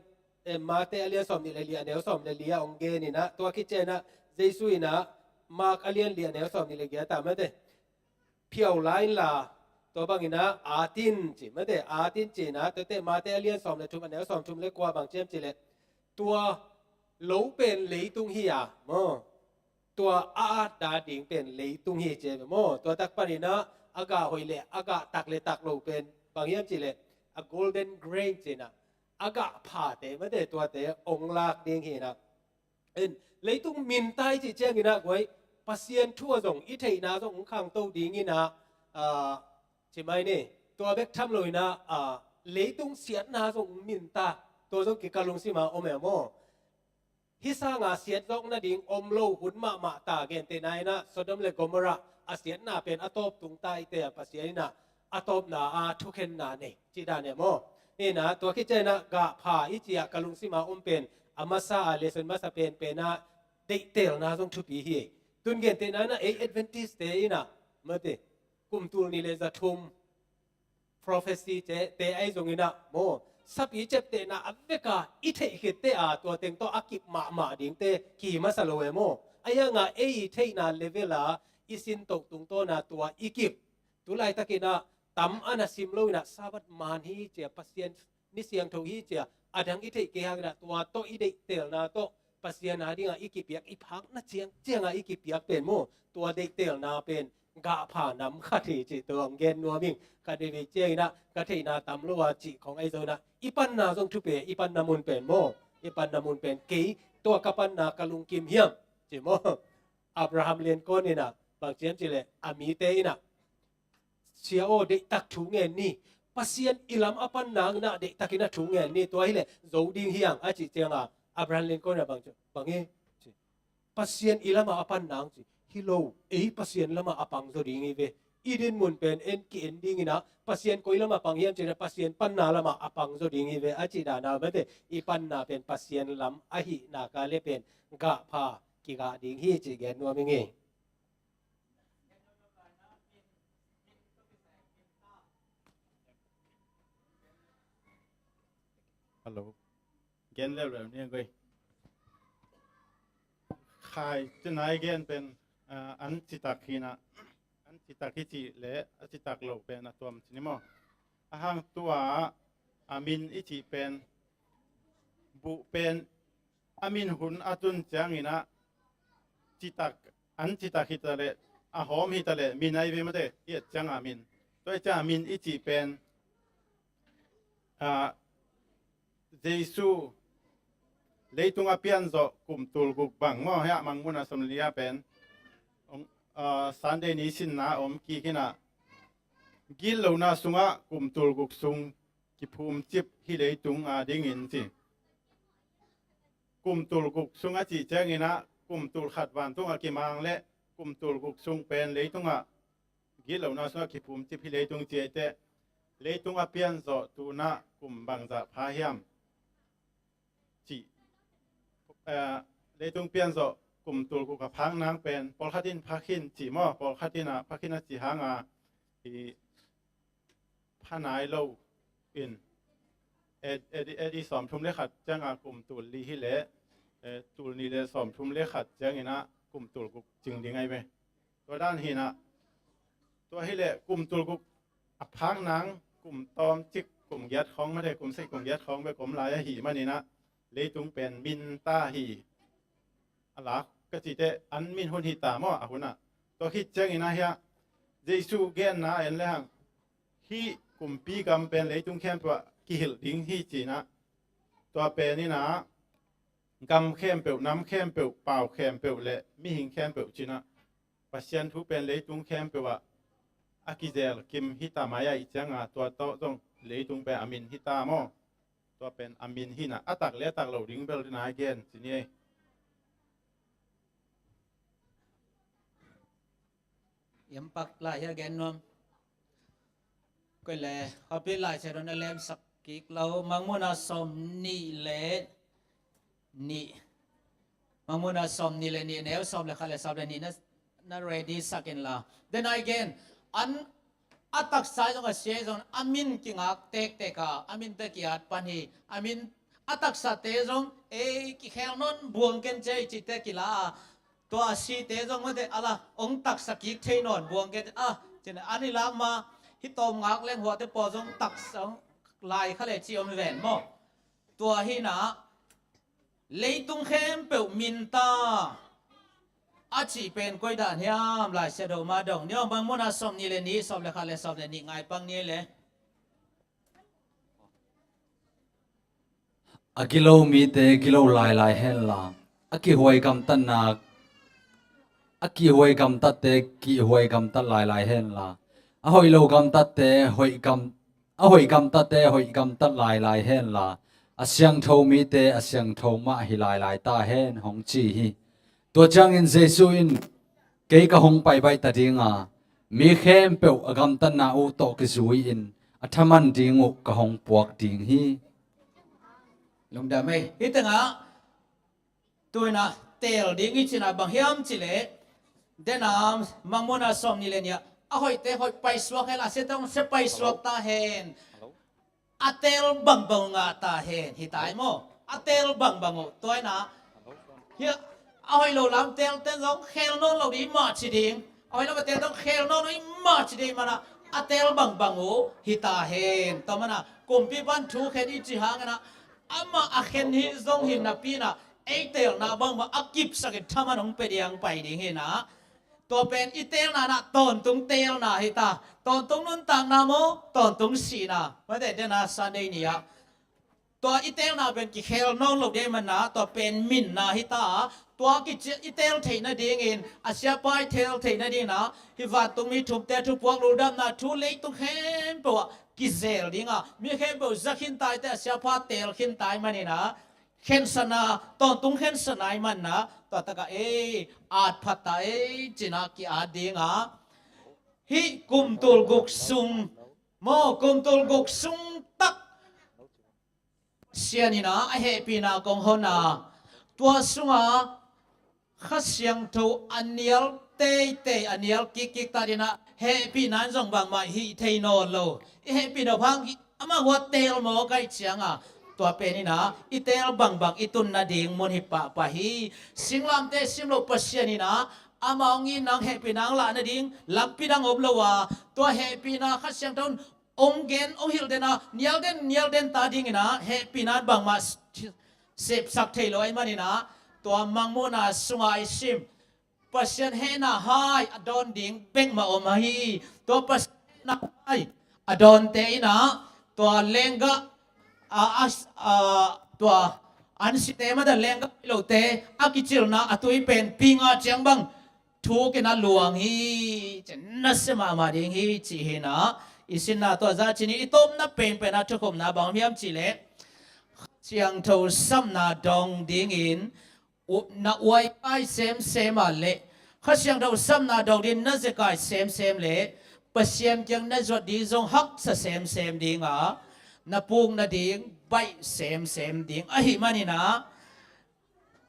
eh, Mate a lian sawm nih le li, a neu sawm le li ah hong gen in ah, tua khit ciang in ah Jesu in ah Mark a lian li, a neu sawm nih le giat ah, mate, phiau la in la, tua bang in ah at in ci, mate, at in ci in ah, tuate Mate a lian sawm le thum, a neu sawm thum le kua bang ci hiam cih leh, tua lo pen leitung hi a maw, tua a at dan ding pen leitung hi ci e maw. Tua tak pan in ah a gah hoih le a gah tak le tak lo pen bang hiam cih leh, a golden grain ci in ah, a gah phate, mate, tuate hong lak ding hi in ah. En, leitung min ta i cih ciangin ah guai, Pasian thu ah zong i theihna zong hong khangto ding in ah, a, ci mai ni. Tua bek tham lo in ah, a, leitung siatna zong hong min ta, tua zong kei ka lungsim a om e maw. Hih sang a siat zawk nading om lo hun mahmah ta, gentehna in ah Sodom le Gomorrah a siatna pen a tawp tung ta i te a, Pasian in ah a tawpna a thukhenna nei cih dan e maw. Hi in ah tua khit ciang in ah gah pha i cih a ka lungsim a om pen, a masa a lesson masa penpen ah deihtelna zong thupi hi. Tun gentehna in ah ei Adventist te in ah, mate, kum tul nih le za thum prophecy te, te ahi zongin ah maw, sapi ciaptehna a vek a i theih khit teh a, tua teng tawh a kip mahmah dingte kihi masa lo e maw. Ahi hang a ei i theihna level a i sintoh tungtawn a tua i kip. Tu laitakin ah tam a na sim lo in ah Sabbath man hi ci a, Pasian ni siangtho hi ci a, a dang i theih kei hang in ah tua tawh i deihtelna tawh Pasian a dingah i kipiak, i phakna ciangciang ah i kipiak pen maw, tua deihtelna pen gah pha nam khat hi cih tua hong gen nuam ing. Ka deih vei ciangin ah ka theihna tam lo a cih khawng ahi zongin ah i panna zong thupi e, i panna mun pen maw, i panna mun pen kei tua ka panna ka lungkim hiam ci maw. Abraham Lincoln in ah bang ci hiam cih leh a mite in ah, Sia aw, deihtak thu ngen ni. Pasian i lam a pan nang in ah deihtakin a thu ngen ni. Tua hileh zo ding hi hang a cih ciang a, Abraham Lincoln in ah bang ci, bang hi ci, Pasian i lam a pan nang ci. Hi lo, ei Pasian lam a pang zaw ding hi ve. I din mun pen en ki-en ding in ah, Pasian koi lam a pang hiam cih leh Pasian panna lam a pang zaw ding hi ve a cih dan a, mate, i panna pen Pasian lam ahih nak leh pen gah pha, kigah ding hi cih gen nuam ing ei. Hello. Gen leuleu ni a goi. Khai, tu nai gen pen, ah, an citak hi in ah, an citak hi cih leh a citak lo pen a tuam ci ni maw. A hang tua a min i cih pen, buh pen a min hun a tun ciangin ah citak, an citak hi ta leh, a hawm hi ta leh min ahi ve, mate, i et ciang a min. Tua i ciang a min i cih pen, ah, Jesu leitung a pian zawh kum tul guk bang maw, hiah Mangmuhna sawmli a pen, ah, Sunday ni sinna om kik in ah, gitlohna sungah kum tul guk sung kiphumcip hi leitung a dingin ci. Kum tul guk sung a cih ciangin ah kum tul khat vantung a kimang leh kum tul guk sung pen leitungah gitlohna sungah kiphumcip hi leitung ci ei teh, leitung a pian zawh tu-in ah kum bangzah pha hiam cih, eh, leitung pian zawh kum tul guk a phak nang pen, pawlkhat in pha khin ci maw, pawlkhat in ah pha khin a ci hang a, i pha nai lo in, A D, A D, A D sawmthum le khat ciang a kum tul li hi leh, eh, tul nih le sawmthum le khat ciangin ah kum tul guk cing ding ahi ve. Tua dan hi in ah, tua hi leh kum tul guk a phak nang kum tawmcik, kum giat khawng, mate, kum sagih kum giat khawng bek om lai ahih manin ah, leitung pen min ta hi. A lak ka cih teh an min hun hi ta maw, a hun ah. Tua khit ciangin ah hiah Jesu genna en le hang, hih kumpi gam pen leitung khempeuh ah kihilh ding hi cinah, tua pen inah gam khempeuh, nam khempeuh, pau khempeuh le mihing khempeuh cinah Pasian thu pen leitung khempeuh ah a kizel kim hita mai ahih cianga tua tawh zong leitung pen a min hita maw? Tua pen a min hinah a tak le a tak lo ding bel dina gen ci ni ei. Yampak lai hia gen nuam. Koi le, hopi lai sia don a lemsak kik lo, Mangmuna sawm nih le nih. Mangmuna sawm nih le nih, neu sawm le khat le sawm le nih na, na ready sak in la. Then again, an a taksa zong a sia zong a min kingak tektek a, a min te kiat pan hi, a min a taksate zong ei kikhel non buang ken cei cite kila a, tua a site zong mate ala ong taksa kik thei nawn buang ke a, cin a ni lak ma hi tawm ngak leng huate paw zong taksa lai kha le ci om ven maw? Tua hinah leitung khempeuh minta a cih pen koi dan hiam? Lai sia do ma dong niawm bang muna sawm ni le ni sawm le kha le sawm le ni ngai pang ni le. A gilo mite gilo lailai henla, a kihuai gamtatnak, a kihuai gamtatte kihuai gamtat lailai henla, a hoih lo gamtatte hoih gam, a hoih gamtatte hoih gamtat lailai henla, a siangtho mite a siangtho mah hi lailai ta hen hong ci hi. Tua ciangin Jesu in, kei ka hong paibaih ta dinga, mi khempeuh a gamtatna uh tawh kizui-in a thaman ding uh ka hong puak ding hi. Lungdam ei. Hi tengah tuina teel ding i cina bang hiam cileh, dena Mangmuna sawm ni le nia a hoihte hoih paisuak hen, a siate hong sia paisuak ta hen. A teel bangbang uh ngah ta hen, hi tai maw? A teel bangbang uh tuaina hi a hoih lo lam teel ten zong khel nawn lo ding mah ci ding, a hoih lo a teel zong khel nawn lo ding mah ci ding mana a teel bangbang uh hi ta hen. Tua mana kumpi pan thu khen i ci hangina ama a khen hi zong hi napina ei teelna bangmah a kipsakin thaman hong pia diang pai ding hina. Tua pen i teelna na tawntung teelna hi ta. Tawntung nuntakna maw, tawntung sihna. Mate dena Sunday ni-ah tua i teelna pen kikhel nawn lo dei mana tua pen minna hi ta. Tua kici i teel theih nadingin a siapa i teel theih nadingna hi vantung mi thumte thupuak lungdamna thu leitung khempeuh ah kizel dinga mi khempeuh zakhin taite a siapa teel khin tai manina khensana, tawntung khensana i manna tua taka ei at phat ta ei cina ki-at dinga hih kumtul guk sung maw, kumtul guk sung tak sianina a hehpihna kong hona tua sunga Kha Siangtho a nial teitei a nial kikkik ta dina hehpihna in zong bangmah hih thei nawn lo. I hehpihna phang ama hua teel maw kaih cianga tua penina i teel bangbang i tun nading mun hi pahpah hi. Singlamte sim lo Pasian ina ama hong in nang hehpihna hong lah nading lampi dang om lo a tua hehpihna Kha Siangtho in ong gen ong hilh dena nial den nial den ta dingina hehpihna bangmah sepsak thei lo ahi manina tua Mangmuhna sunga i sim Pasian hehna hai a dawn ding bekmah om ahi. Tua Pasian hehna hai a dawnte ina tua lenggah a, a, a, tua an site mada lenggah lote a kicilna a tui pen pinga ciang bang thukin a luang hi. Cin nasia mahmah ding hi cih hina i sinna tua za cini i tomna penpen a thukhupna bang hiam cihleh Siangtho sapna dong dingin na uaikai semsem a leh Kha Siangtho sapna dong ding na zekai semsem leh Pasian kiang na zuat ding zong haksa semsem dinga na puk nading baih semsem ding ahi manina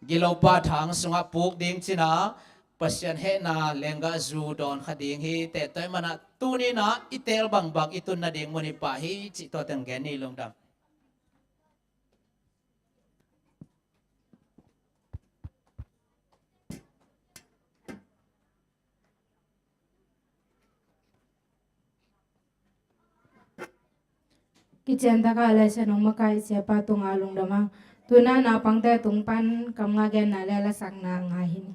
Gilopa thang sungah puk ding cina Pasian hehna lenggah zu dawn kha ding hi. Tehtawi mana tunina i teel bangbang i tun nading mun hi pah hi cih tua teng gen ni lungdam. Kician taka Laisiangtho makaih siapa tunga lungdam a tuna naupangte tung pan kam nga genna le lasakna ngai hi ni.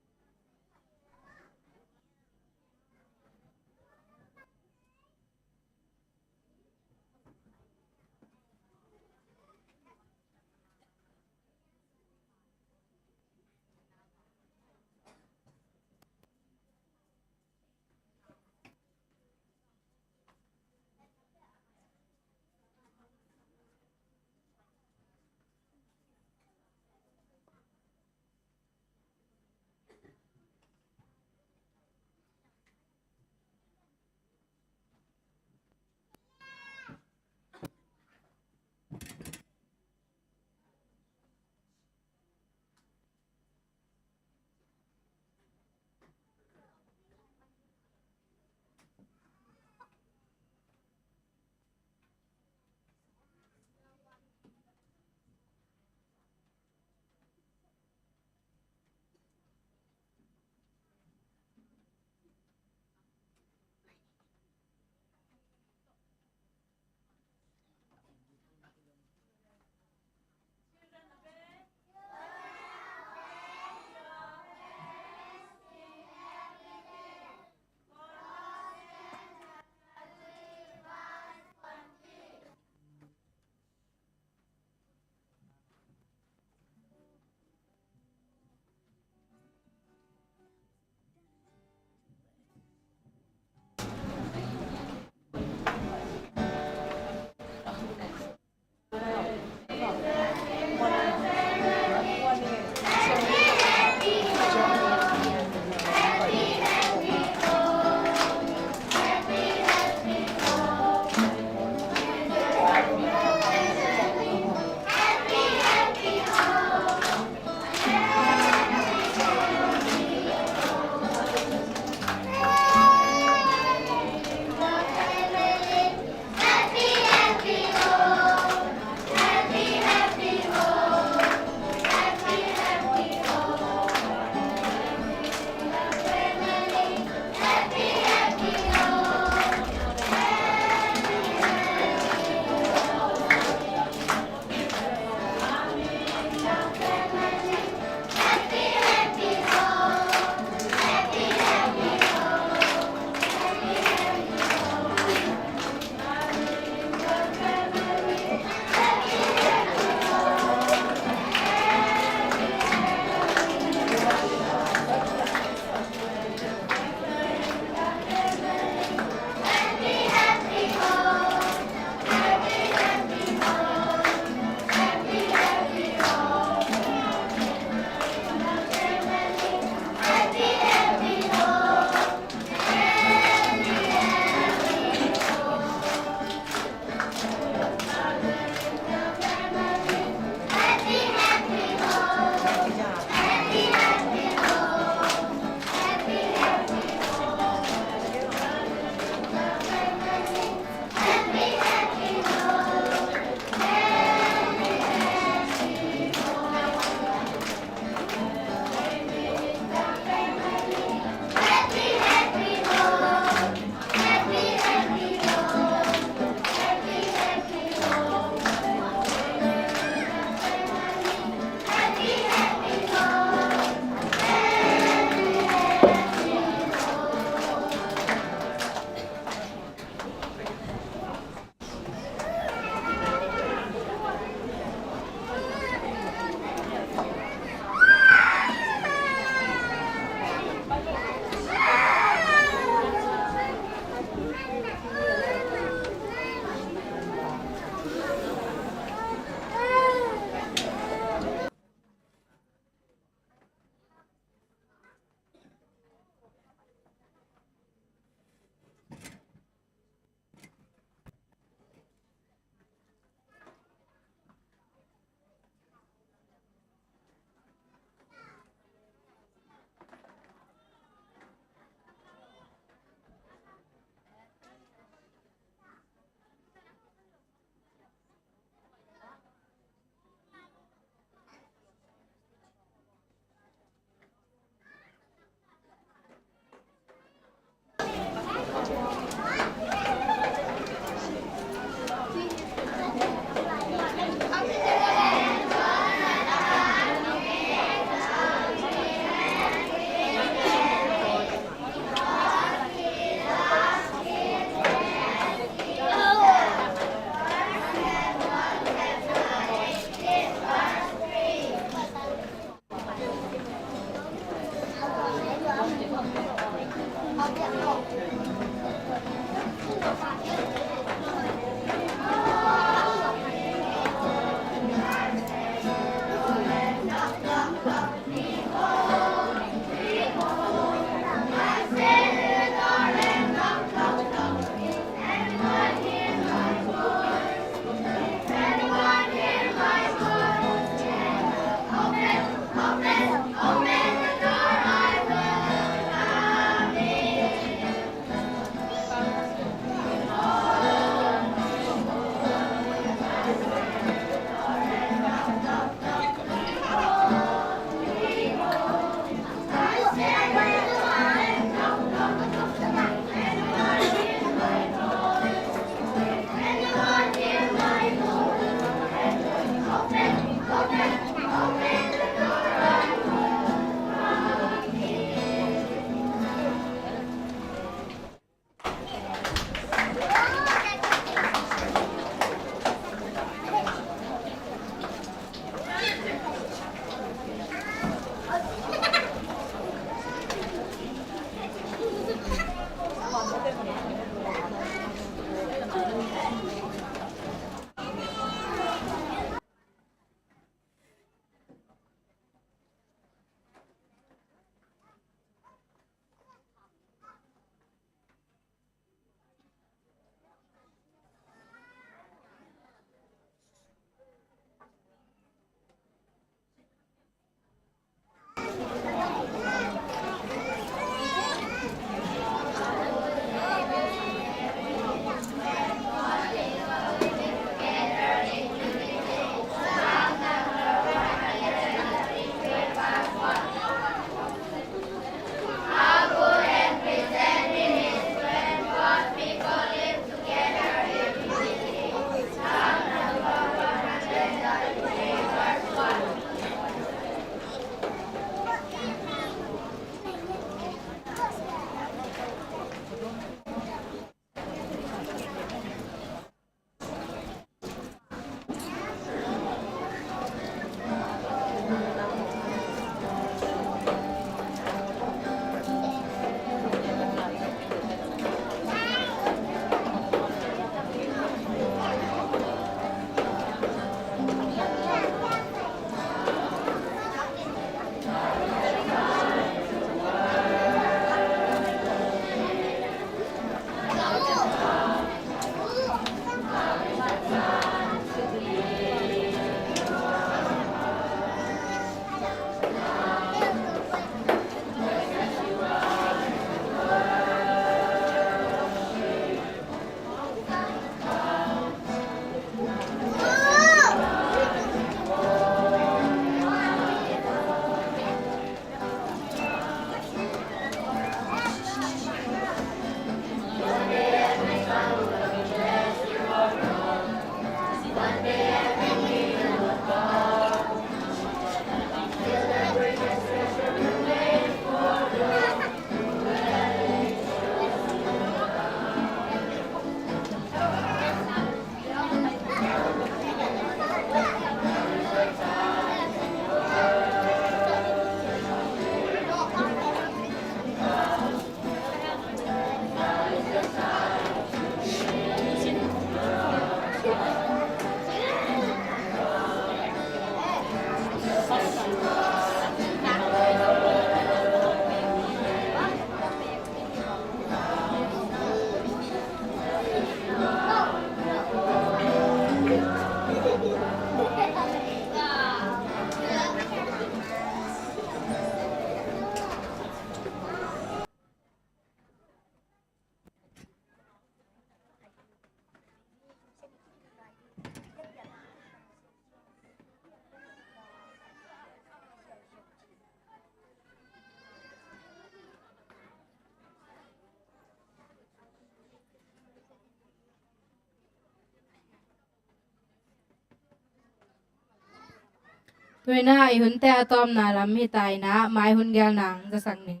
Tuina i hunte a tawpna lam hi ta in ah, mai hun gelna hong zasak ning.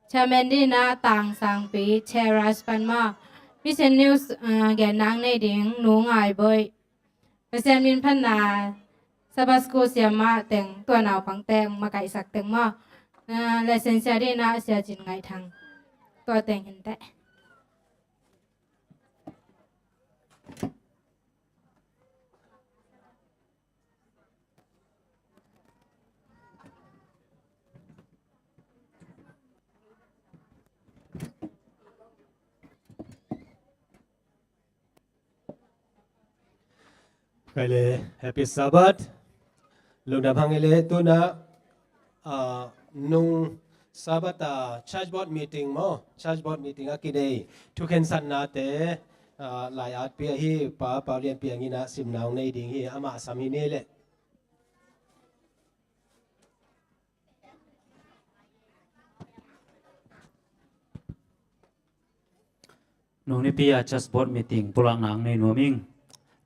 Chairman dingin ah Tang Sangpi, Chair Raspan maw. Mission News, ah, genna nei ding Nu Ngai Bawi. Pasian minphatna Sabbath School siamah teng, tua naupangte makaihsak teng maw. Ah, lesson sia dingin ah Sia Cin Ngaih Thang. Tua teng hinteh. Kei le, Happy Sabbath. Lungdam hang i le tuna, ah, nung Sabbath a church board meeting maw, church board meeting a kinei thukhensatnate, ah, lai-atpi ahi Pa Pau Lian Piang in a simna hong nei ding hi, amah sam hi ni le. Nung nipi a church board meeting pulakna hong nei nuam ing.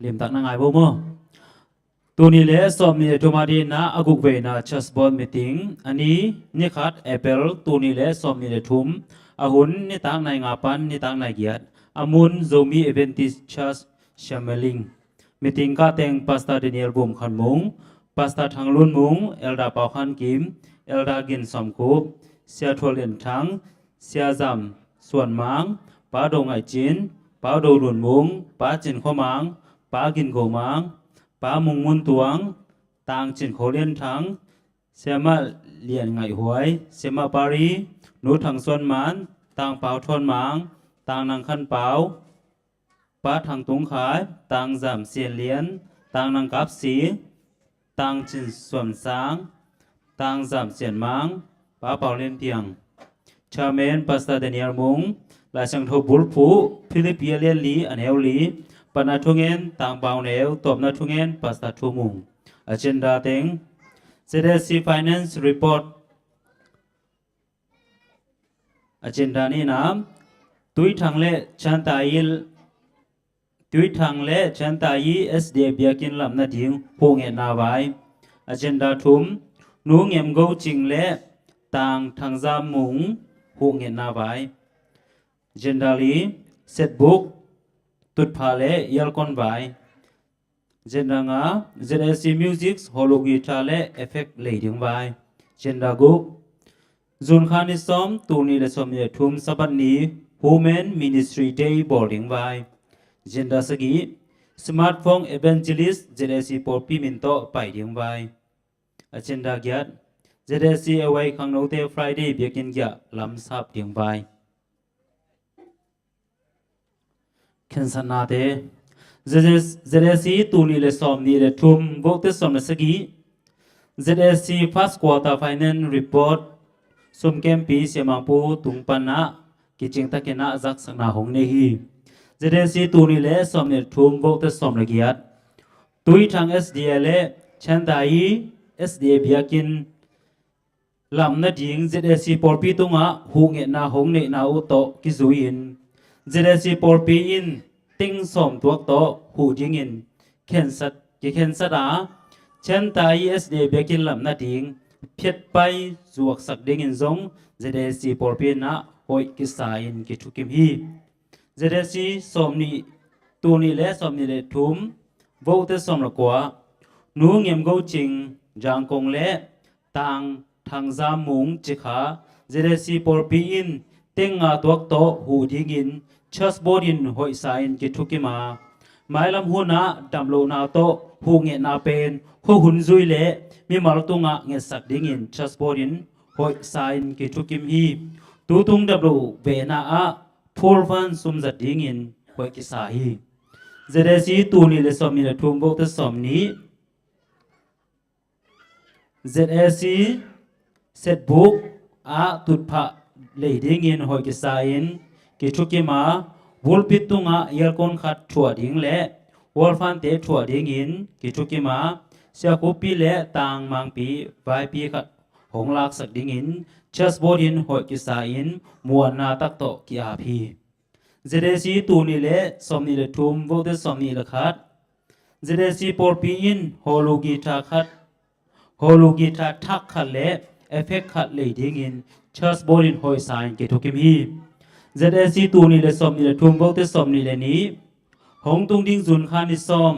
Limtak na ngai bo maw? Tuni le sawmni le thum a dina a guk veina church board meeting a ni, ni khat April tuni le sawmni le thum, a hun nitak nai nga pan nitak nai giat, a mun Zomi Adventist Church Siamaling. Meeting kah teng Pastor Daniel Bum Khan Mung, Pastor Thang Lun Mung, Elder Pau Khan Kim, Elder Gin Som Khup, Sia Thual Lian Thang, Sia Zam Suan Mang, Pa Do Ngaih Cin, Pa Do Lun Mung, Pa Cin Khua Mang, Pa Gin Go Mang, Pa Mung Mun Tuang, Tang Cin Kho Lian Thang, Sia Mah Lian Ngaih Huai, Sia Mah Pari, Nu Thang Suan Man, Tang Pau Thuan Mang, Tang Nang Khan Pau, Pa Thang Tung Khai, Tang Zam Sian Lian, Tang Nang Kap Si, Tang Cin Suan Sang, Tang Zam Sian Mang, Pa Pau Lian Piang. Chairman Pastor Daniel Mung, Lai Siangtho bulphuh, Philippi a lian li, a neu li, Patna thungen, Tang Pau Neu, tawpna thungen, Pastor Thu Mung. Agenda teng, Z S C Finance Report. Agenda nihna, Tuithang le Chantayi, Tuithang le Chantayi S D A biakinn lam nading huhngetna vai. Agenda thum, Nu Ngem Go Cing le Tang Thang Zam Mung huhngetna vai. Agenda li, Setbuk, Tutphah le Yalkon vai. Agenda nga, Z S C Music, Holo Guitar le Effect lei ding vai. Agenda guk, June kha ni sawm, tul nih le sawmnih le thum Sabbath ni, Women Ministry Day bawl ding vai. Agenda sagih, Smartphone Evangelist, Z S C pawlpi min tawh pai ding vai. Agenda giat, Z S C A Y khangnote Friday biakinn giah lam sap ding vai. Khensatnate. Z S, Z S C tul nih le sawmnih le thum, vote sawm le sagih. Z S C first quarter finance report, sum kempi siamangpu tung panah kicing takin ah zaksakna hong nei hi. Z S C tul nih le sawmnih le thum, vote sawm le giat. Tuithang S D A le Chantayi S D A biakinn lam nading Z S C pawlpi tungah huhngetna hong neihna uh tawh kizui-in, Z S C pawlpi in teng sawm tuak tawh huh dingin khensat, kikhensat a, Chantayi S D A biakinn lam nading phiatpai zuaksak dingin zong Z S C pawlpi in ah hoih kisa-in kithukim hi. Z S C sawmnih, tul nih le sawmnih le thum, vote sawm le kua, Nu Ngem Go Cing, Zangkong le Tang Thang Zam Mung Cikha, Z S C pawlpi in teng nga tuak tawh huh dingin church board in hoihsa in kithukim a, mailam hunah damlohna tawh huhngetna pen khuahun zui le mimal tungah ngetsak dingin church board in hoihsa in kithukim hi. Tutung damloh vena ah phulvan sum zat dingin hoih kisa hi. Z S C tul nih le sawmnih le thum, vote sawmnih. Z S C Setbuk ah tutphah lei dingin hoih kisa-in kithukim a, pulpit tungah yalkon khat thuah ding le walfante thuah dingin kithukim a, siakhuppi le tangmangpi vaipi khat hong laksak dingin church board in hoih kisa-in muanna tak tawh ki-ap hi. Z S C tul nih le sawmnih le thum, vote sawmnih le khat. Z S C pawlpi in holo guitar khat, holo guitar thak khat le effect khat lei dingin church board in hoihsa in kithukim hi. Z S C tul nih le sawmnih le thum, vote sawmnih le nih. Hong tung ding June kha ni sawm,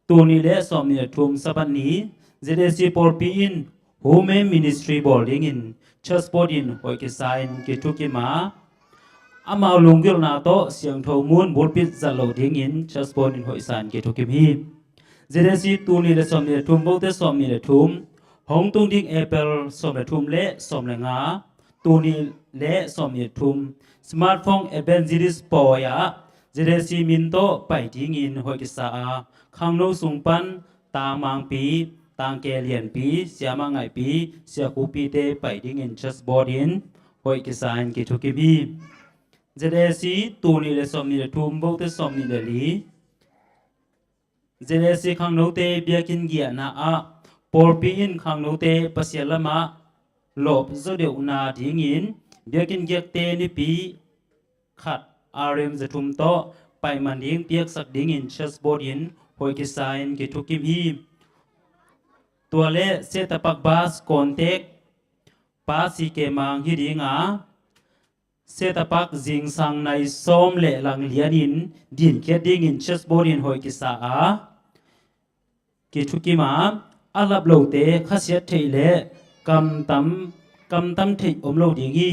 tul nih le sawmnih le thum Sabbath ni, Z S C pawlpi in Women Ministry bawl dingin church board in hoih kisa-in kithukim a, Amau lunggulhna tawh siangtho mun bulpit zat loh dingin church board in hoihsa in kithukim hi. ZAC tul nih le sawmnih le thum, vote sawmnih le thum, hong tung ding April sawm le thum le sawm le nga, tul nih le sawmnih le thum, smartphone evangelist pawi ah ZAC min tawh pai dingin hoih kisa a, khangno sung pan tangmangpi, tangke lianpi, siamah ngaihpi, siakupite pai dingin church board in hoih kisa in kithukim hi. ZAC tul nih le sawmnih le thum, vote sawmnih le li. ZAC khangnote biakinn giahna ah pawlpi in khangnote Pasian lamah lawp zawdeuhna dingin biakinn giakte nipi khat R M za thum tawh paihman ding piaksak dingin church board in hoih kisa in kithukim hi. Tua le Setapak bas contact pa C K Mang hi ding a, Setapak zingsang nai sawm le lang lianin dinkhiat dingin church board in hoih kisa a, kithukim a, a lap lote khasiat theih le kamtam, kamtam theih om lo ding hi.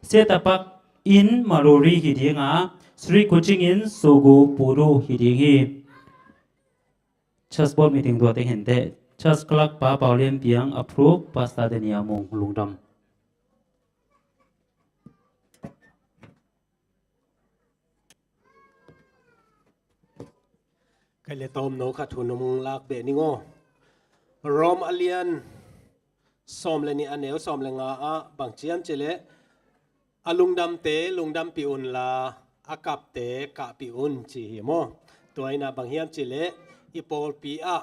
Setapak in Maluri hi ding a, Sri Kuching in Sugu Puru hi ding hi. Church board meeting tua teng hinteh. Church clerk Pa Pau Lian Piang approve, Pastor Daniel Mung lungdam. Kai le tawm no khat hun hong lak beh ning aw. Rom a lian sawm le nih a neu sawm le nga ah bang ci hiam cih leh, a lungdamte lungdampih unla, a kapte kahpih un ci hi maw. Tua in ah bang hiam cih leh i pawlpi ah,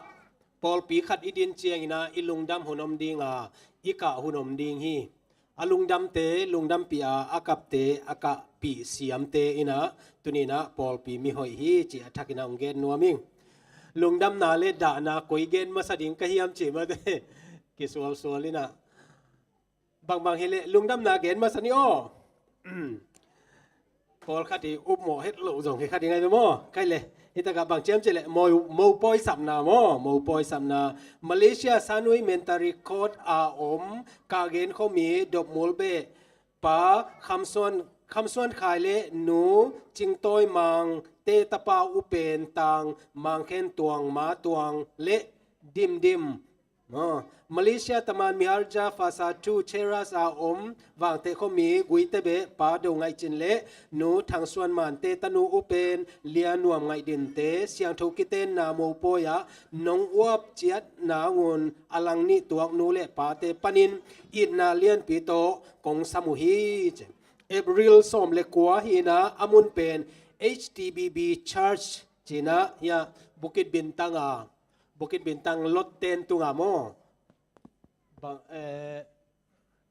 pawlpi khat i din ciangin ah i lungdam hun om ding a, i kah hun om ding hi. A lungdamte lungdampih a, a kapte a kahpih siamte in ah tuni in ah pawlpi mihoih hi cih a thak in ah hong gen nuam ing. Lungdamna le dahna koi gen masa ding ka hiam cih mate kisualsual in ah. Bangbang hi leh lungdamna gen masa ni aw. Pawlkhat i upmawh het loh zong hi khat i ngai maw. Kai le, hi takah bang ci hiam cih leh mo, mopawi sapna maw, mopawi sapna. Malaysia Sanui Mentari Court a om kah gen khuami Dopmul beh Pa Kham Suan, Kham Suan Khai le Nu Cing Tawi Mang te tapa u pen Tang Mang Khen Tuang, Ma Tuang le Dim Dim. Maw, Malaysia Taman Miharja Phasa Two Cheras a om Vangteh khuami Guite beh Pa Do Ngaih Cin le Nu Thang Suan Man te tanu u pen Lia Nuam Ngaih Din te siangtho kitenna mopawi ah nong uap ciat nangun a lang nih tuak nu le pate panin itna lianpi tawh kong sam uh hi ci. April sawm le kua hi in ah a mun pen H T B B Church ci in ah hi a, Bukit Bintang a, Bukit Bintang Lot ten tungah maw. Bang, eh,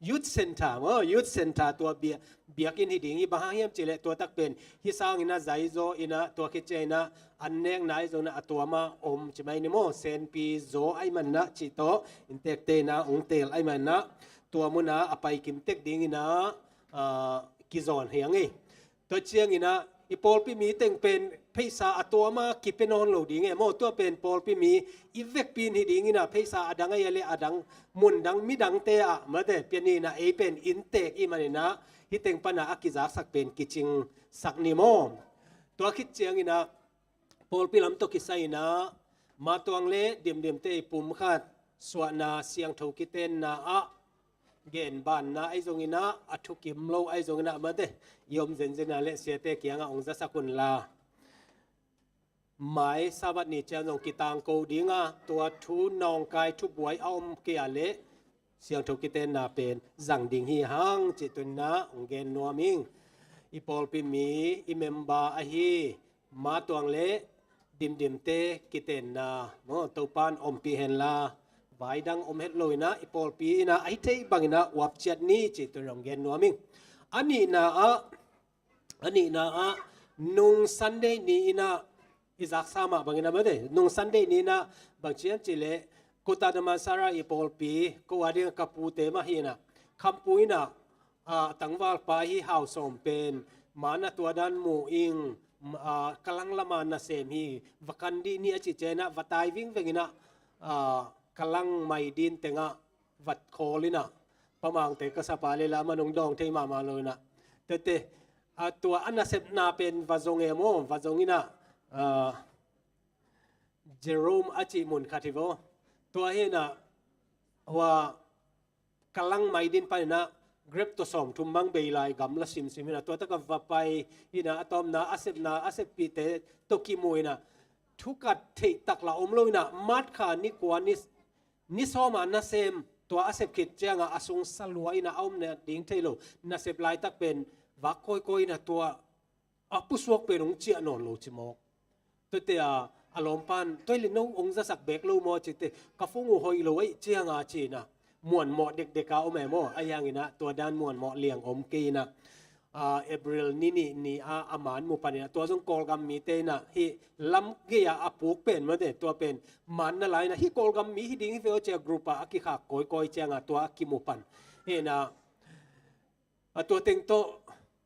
Youth Center maw, Youth Center tua bia, biakinn hi ding hi. Bang hang hiam cih leh tua tak pen hi sangin ah zai zaw in ah tua khit ciangin ah an nekna ahi zongin ah a tuam a om ci mai ni maw. Senpi zaw ahih manin ah cih tawh inntekte in ah hong teel ahih manin ah tua mun ah a pai kim tek dingin ah, ah, kizawn hi ing ei. Tua ciangin ah i pawlpi mi teng pen pheisa a tuam a kipia nawn lo ding e maw. Tua pen pawlpi mi i vekpi in hi dingin ah pheisa a dang ahi a le a dang, mun dang, mi dangte ah mate pia ni in ah ei pen inntek ahih manin ah hih teng pan ah a kizaksak pen kicingsak ni maw. Tua khit ciangin ah pawlpi lam tawh kisai in ah Ma Tuang le Dim Dim te i pum khat suahna siangtho kitenna ah genbanna ahi zongin ah, a thukim lo ahi zongin ah mate i om zenzen a le siate kiangah hong zasak unla. Mai Sabbath ni ciang zong kitangko ding a, tua thu nawngkai thubuai a om kei a le siangtho kitenna pen zang ding hi hang cih tuni in ah hong gen nuam ing. I pawlpi mi, i member ahi Ma Tuang le Dim Dim te kitenna maw, Topa'n ompih henla, vai dang om het lo in ah i pawlpi in ah a hi thei bangin ah uap ciat ni cih tuni in hong gen nuam ing. A nihna ah, a nihna ah nung Sunday ni in ah i zaksa mah bangin ah mate, nung Sunday ni in ah bang ci hiam cih leh Kota Damansara i pawlpi, ko a ding ka pute mah hi in ah, Khampu in ah, ah, tangvalpa hi Hau Sawm pen, man a tua dan mu ing, ah, Kalang lam a nasem hi, va kan dih ni a cih ciangin ah va tai vingveng in ah, ah, Kalang mai din teng ah va khawl in ah, Pa Mangte ka sapa le la man hong dawng thei mahmah lo in ah, tete, a tua a nasepna pen va zong e maw, va zong inah, a, Jerome a cih mun khat hi vaw. Tua hi inah, hua Kalang Maidin pan inah grep tawh sawmthum bang bei lai gamla simsim inah, tua takah va pai inah, a tawpna a sepna a seppihte tawh kimu inah, thukat theihtak lah om lo inah, March kha ni kua ni, ni sawma nasem, tua a sep khit ciangah a sung sa lua inah a om nading thei lo, nasep laitak pen vak kawikawi inah, tua a pusuak pen hong ciah nawn lo ci mawk. Tuate a, a lawmpan, tua hi leh no hong zasak bek lo maw ci teh, ka phone uh hoih lo ahih cianga ci inah, muanmawh dekdek a om e maw. Ahi hang inah tua dan muanmawh liang om kei inah, a, April ni nih ni a a man mu pan inah, tua zong Kawlgam mite inah hih lam gei-a a puk pen maw te, tua pen man na lai inah, hih Kawlgam mi hi ding hi ve aw ci a group ah a kikhak kawikawi cianga tua a kimu pan. Hi inah, a, tua teng tawh,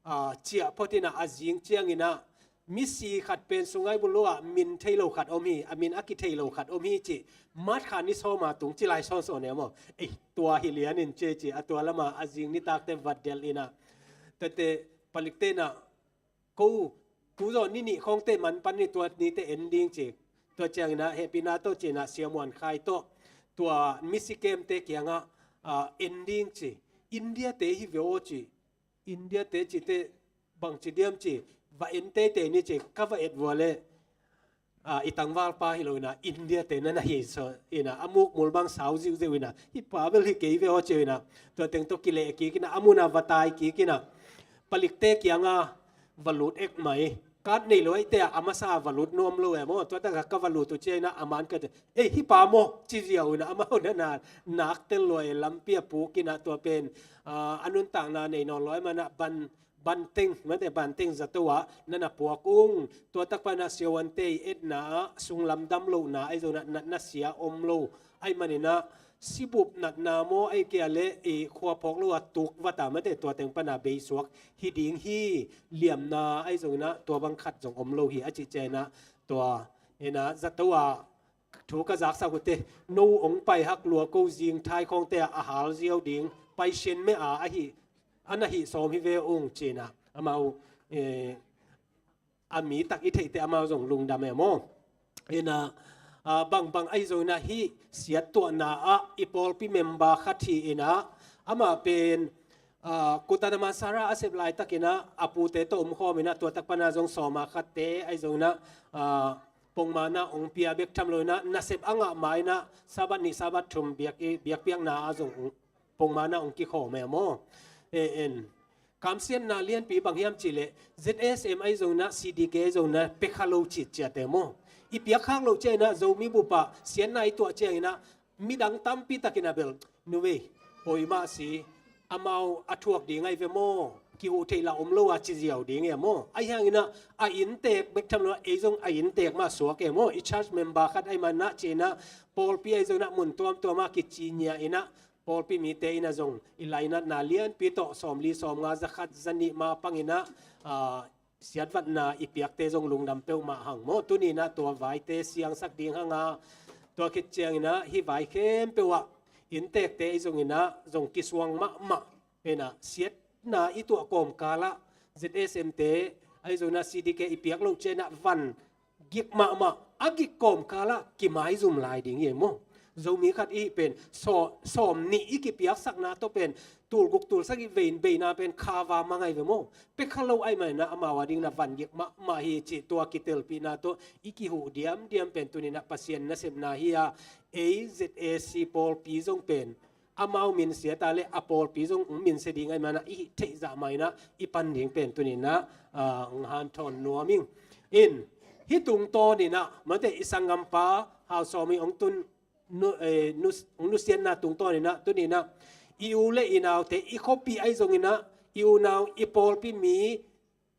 a, ciah phot inah a zing ciang inah, misi khat pen Sungaibuloh ah min thei lo khat om hi, a min a kithei lo khat om hi ci, March kha ni sawma tung ci lai sawnsawn e maw. Ei, tua hi lian in ci ci, a tua lama a zing nitakte va delh inah, tuate palikte inah, ko, tu zaw ni nih khawngte man pan ni, tua nite en ding ci. Tua ciang inah hehpihna tawh ci inah Sia Muan Khai tawh tua misi kemte kiangah, a, en ding ci. India te hi ve aw ci. India te ci teh bangci diam ci, va en teitei ni ci, ka va et vua leh, a, i tangvalpa hi lo inah, India te na na hi saw inah, a mukmul bang sau ziuziau inah, hih pa bel hi kei ve aw ci inah, tua teng tawh kileh kik inah, a mun ah va tai kik inah, palikte kiangah va lut ek mai. Card nei lo ahih teh a masa va lut nuam lo e maw. Tua takah ka va lut uh ciang inah a man ka teh, ei, hih pa maw ci ziau inah, amau na na nak tel lua e, lampi a puk inah tua pen, a, a nuntakna nei nawn lo ahih manah ban, ban teng, mate ban teng zato ah na na puak ung. Tua tak panah siavuante i etna ah sunglam dam lohna ahi zong inah natna sia om lo ahih man inah, sibup natna maw, ahih kei leh i khua phawk lo a tuk vat a mate, tua teng panah beisuak hi ding hi, liamna ahi zong inah tua bang khat zong om lo hi a cih ciang inah, tua inah zato ah thu ka zaksak uh teh, no hong pai hak lua ko, zingthai khawngte ah a hal ziau ding, pai sian meh a, ahi, a na hih sawm hi ve ung ci inah, amau, eh, a mi tak i theihte amau zong lungdam e maw. Inah, a, bangbang ahi zong inah hih siattuahna ah i pawlpi member khat hi inah, amah pen, a, Kutana Mansara a sep laitak inah a pute tawh omkhawm inah, tua tak panah zong sawma khatte ahi zong inah, a, pongmana hong pia bek tham lo inah, nasep a ngah ma inah Sabbath nih Sabbath thum biak i, biakpiakna ah zong pongmana hong kikhawm e maw. E, en. Kamsiatna lianpi bang hiam cih leh, Z S M ahi zong inah, C D K ahi zong inah, pia kha lo citciat e maw. I piak khak loh ciang inah, Zomi bup ah siatna i tuah ciang inah, midang tampi tak inah bel, nu vei, hoih mah si, amau a thuak ding ahi ve maw, kihuh theih lah om lo a ci ziau ding e maw. Ahi hang inah, a inntek bek tham lo a, ei zong a inntek mah suak e maw. I church member khat ahih manah ci inah, pawlpi ahi zong inah, mun tuamtuam ah kici nia inah, pawlpi mite inah zong i lainatna lianpi tawh sawmli, sawmnga, zakhat, zanih ma pang inah, a, siatvatna i piakte zong lungdam peuhmah hang maw. Tuni inah tua vaite siangsak ding hang a, tua khit ciang inah hih vai khempeuh ah inntekte ahi zong inah zong kisuang mahmah. Inah siatna i tuah kawmkal ah Z S M te ahi zong inah, C D K i piak loh ciang inah van gik mahmah, a gik kawmkal ah kimaizum lai ding hi e maw. Zomi khat i hih pen, saw-, sawm nih i kipiaksakna tawh pen, tul guk tul sagih vei in beina pen kha va mang ahi ve maw. Pia kha lo ahih man inah amau a ding inah van gik mahmah hi cih tua kitelpihna tawh i kihuh diamdiam pen tuni inah Pasian nasepna hi a, ei Z A C pawlpi zong pen amau minsia ta leh a pawlpi zong hong minsia ding ahih manah i hih theih zah mah inah i pan ding pen tuni inah, a, hong hanthawn nuam ing. In, hih tungtawn inah mate i sanggampa Hau Sawmi hong tun nu, eh, nu, hong nusiatna tungtawn inah tuni inah i u le i naute, i khuapi ahi zong inah i unau, i pawlpi mi,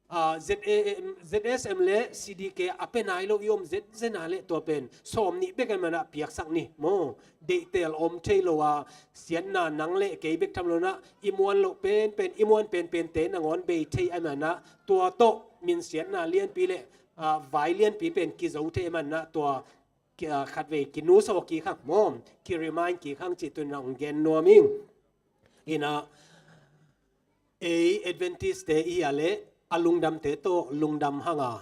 a, Z A M, Z S M le C D K a pia nai lo i om zetzena leh tua pen sawm nih bek ahih manah piaksak ni maw. Deihtel om thei lo a, siatna nang le kei bek tham lo inah, i muan loh penpen, i muan penpente nangawn bei thei ahih manah, tua tawh minsiatna lianpi le, a, vai lianpi pen kizo thei ahih manah, tua ki, a, khatvei kinusaw kik hang maw, ki-remind kik hang cih tuni inah hong gen nuam ing. Inah, ei Adventist te i hi a leh, a lungdamte tawh lungdam hang a,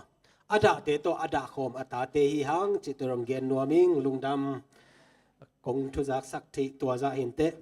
a dahte tawh a dahkhawm a tate hi hang cih tua hong gen nuam ing. Lungdam. Kong thuzaksak theih tua zah hi inteh.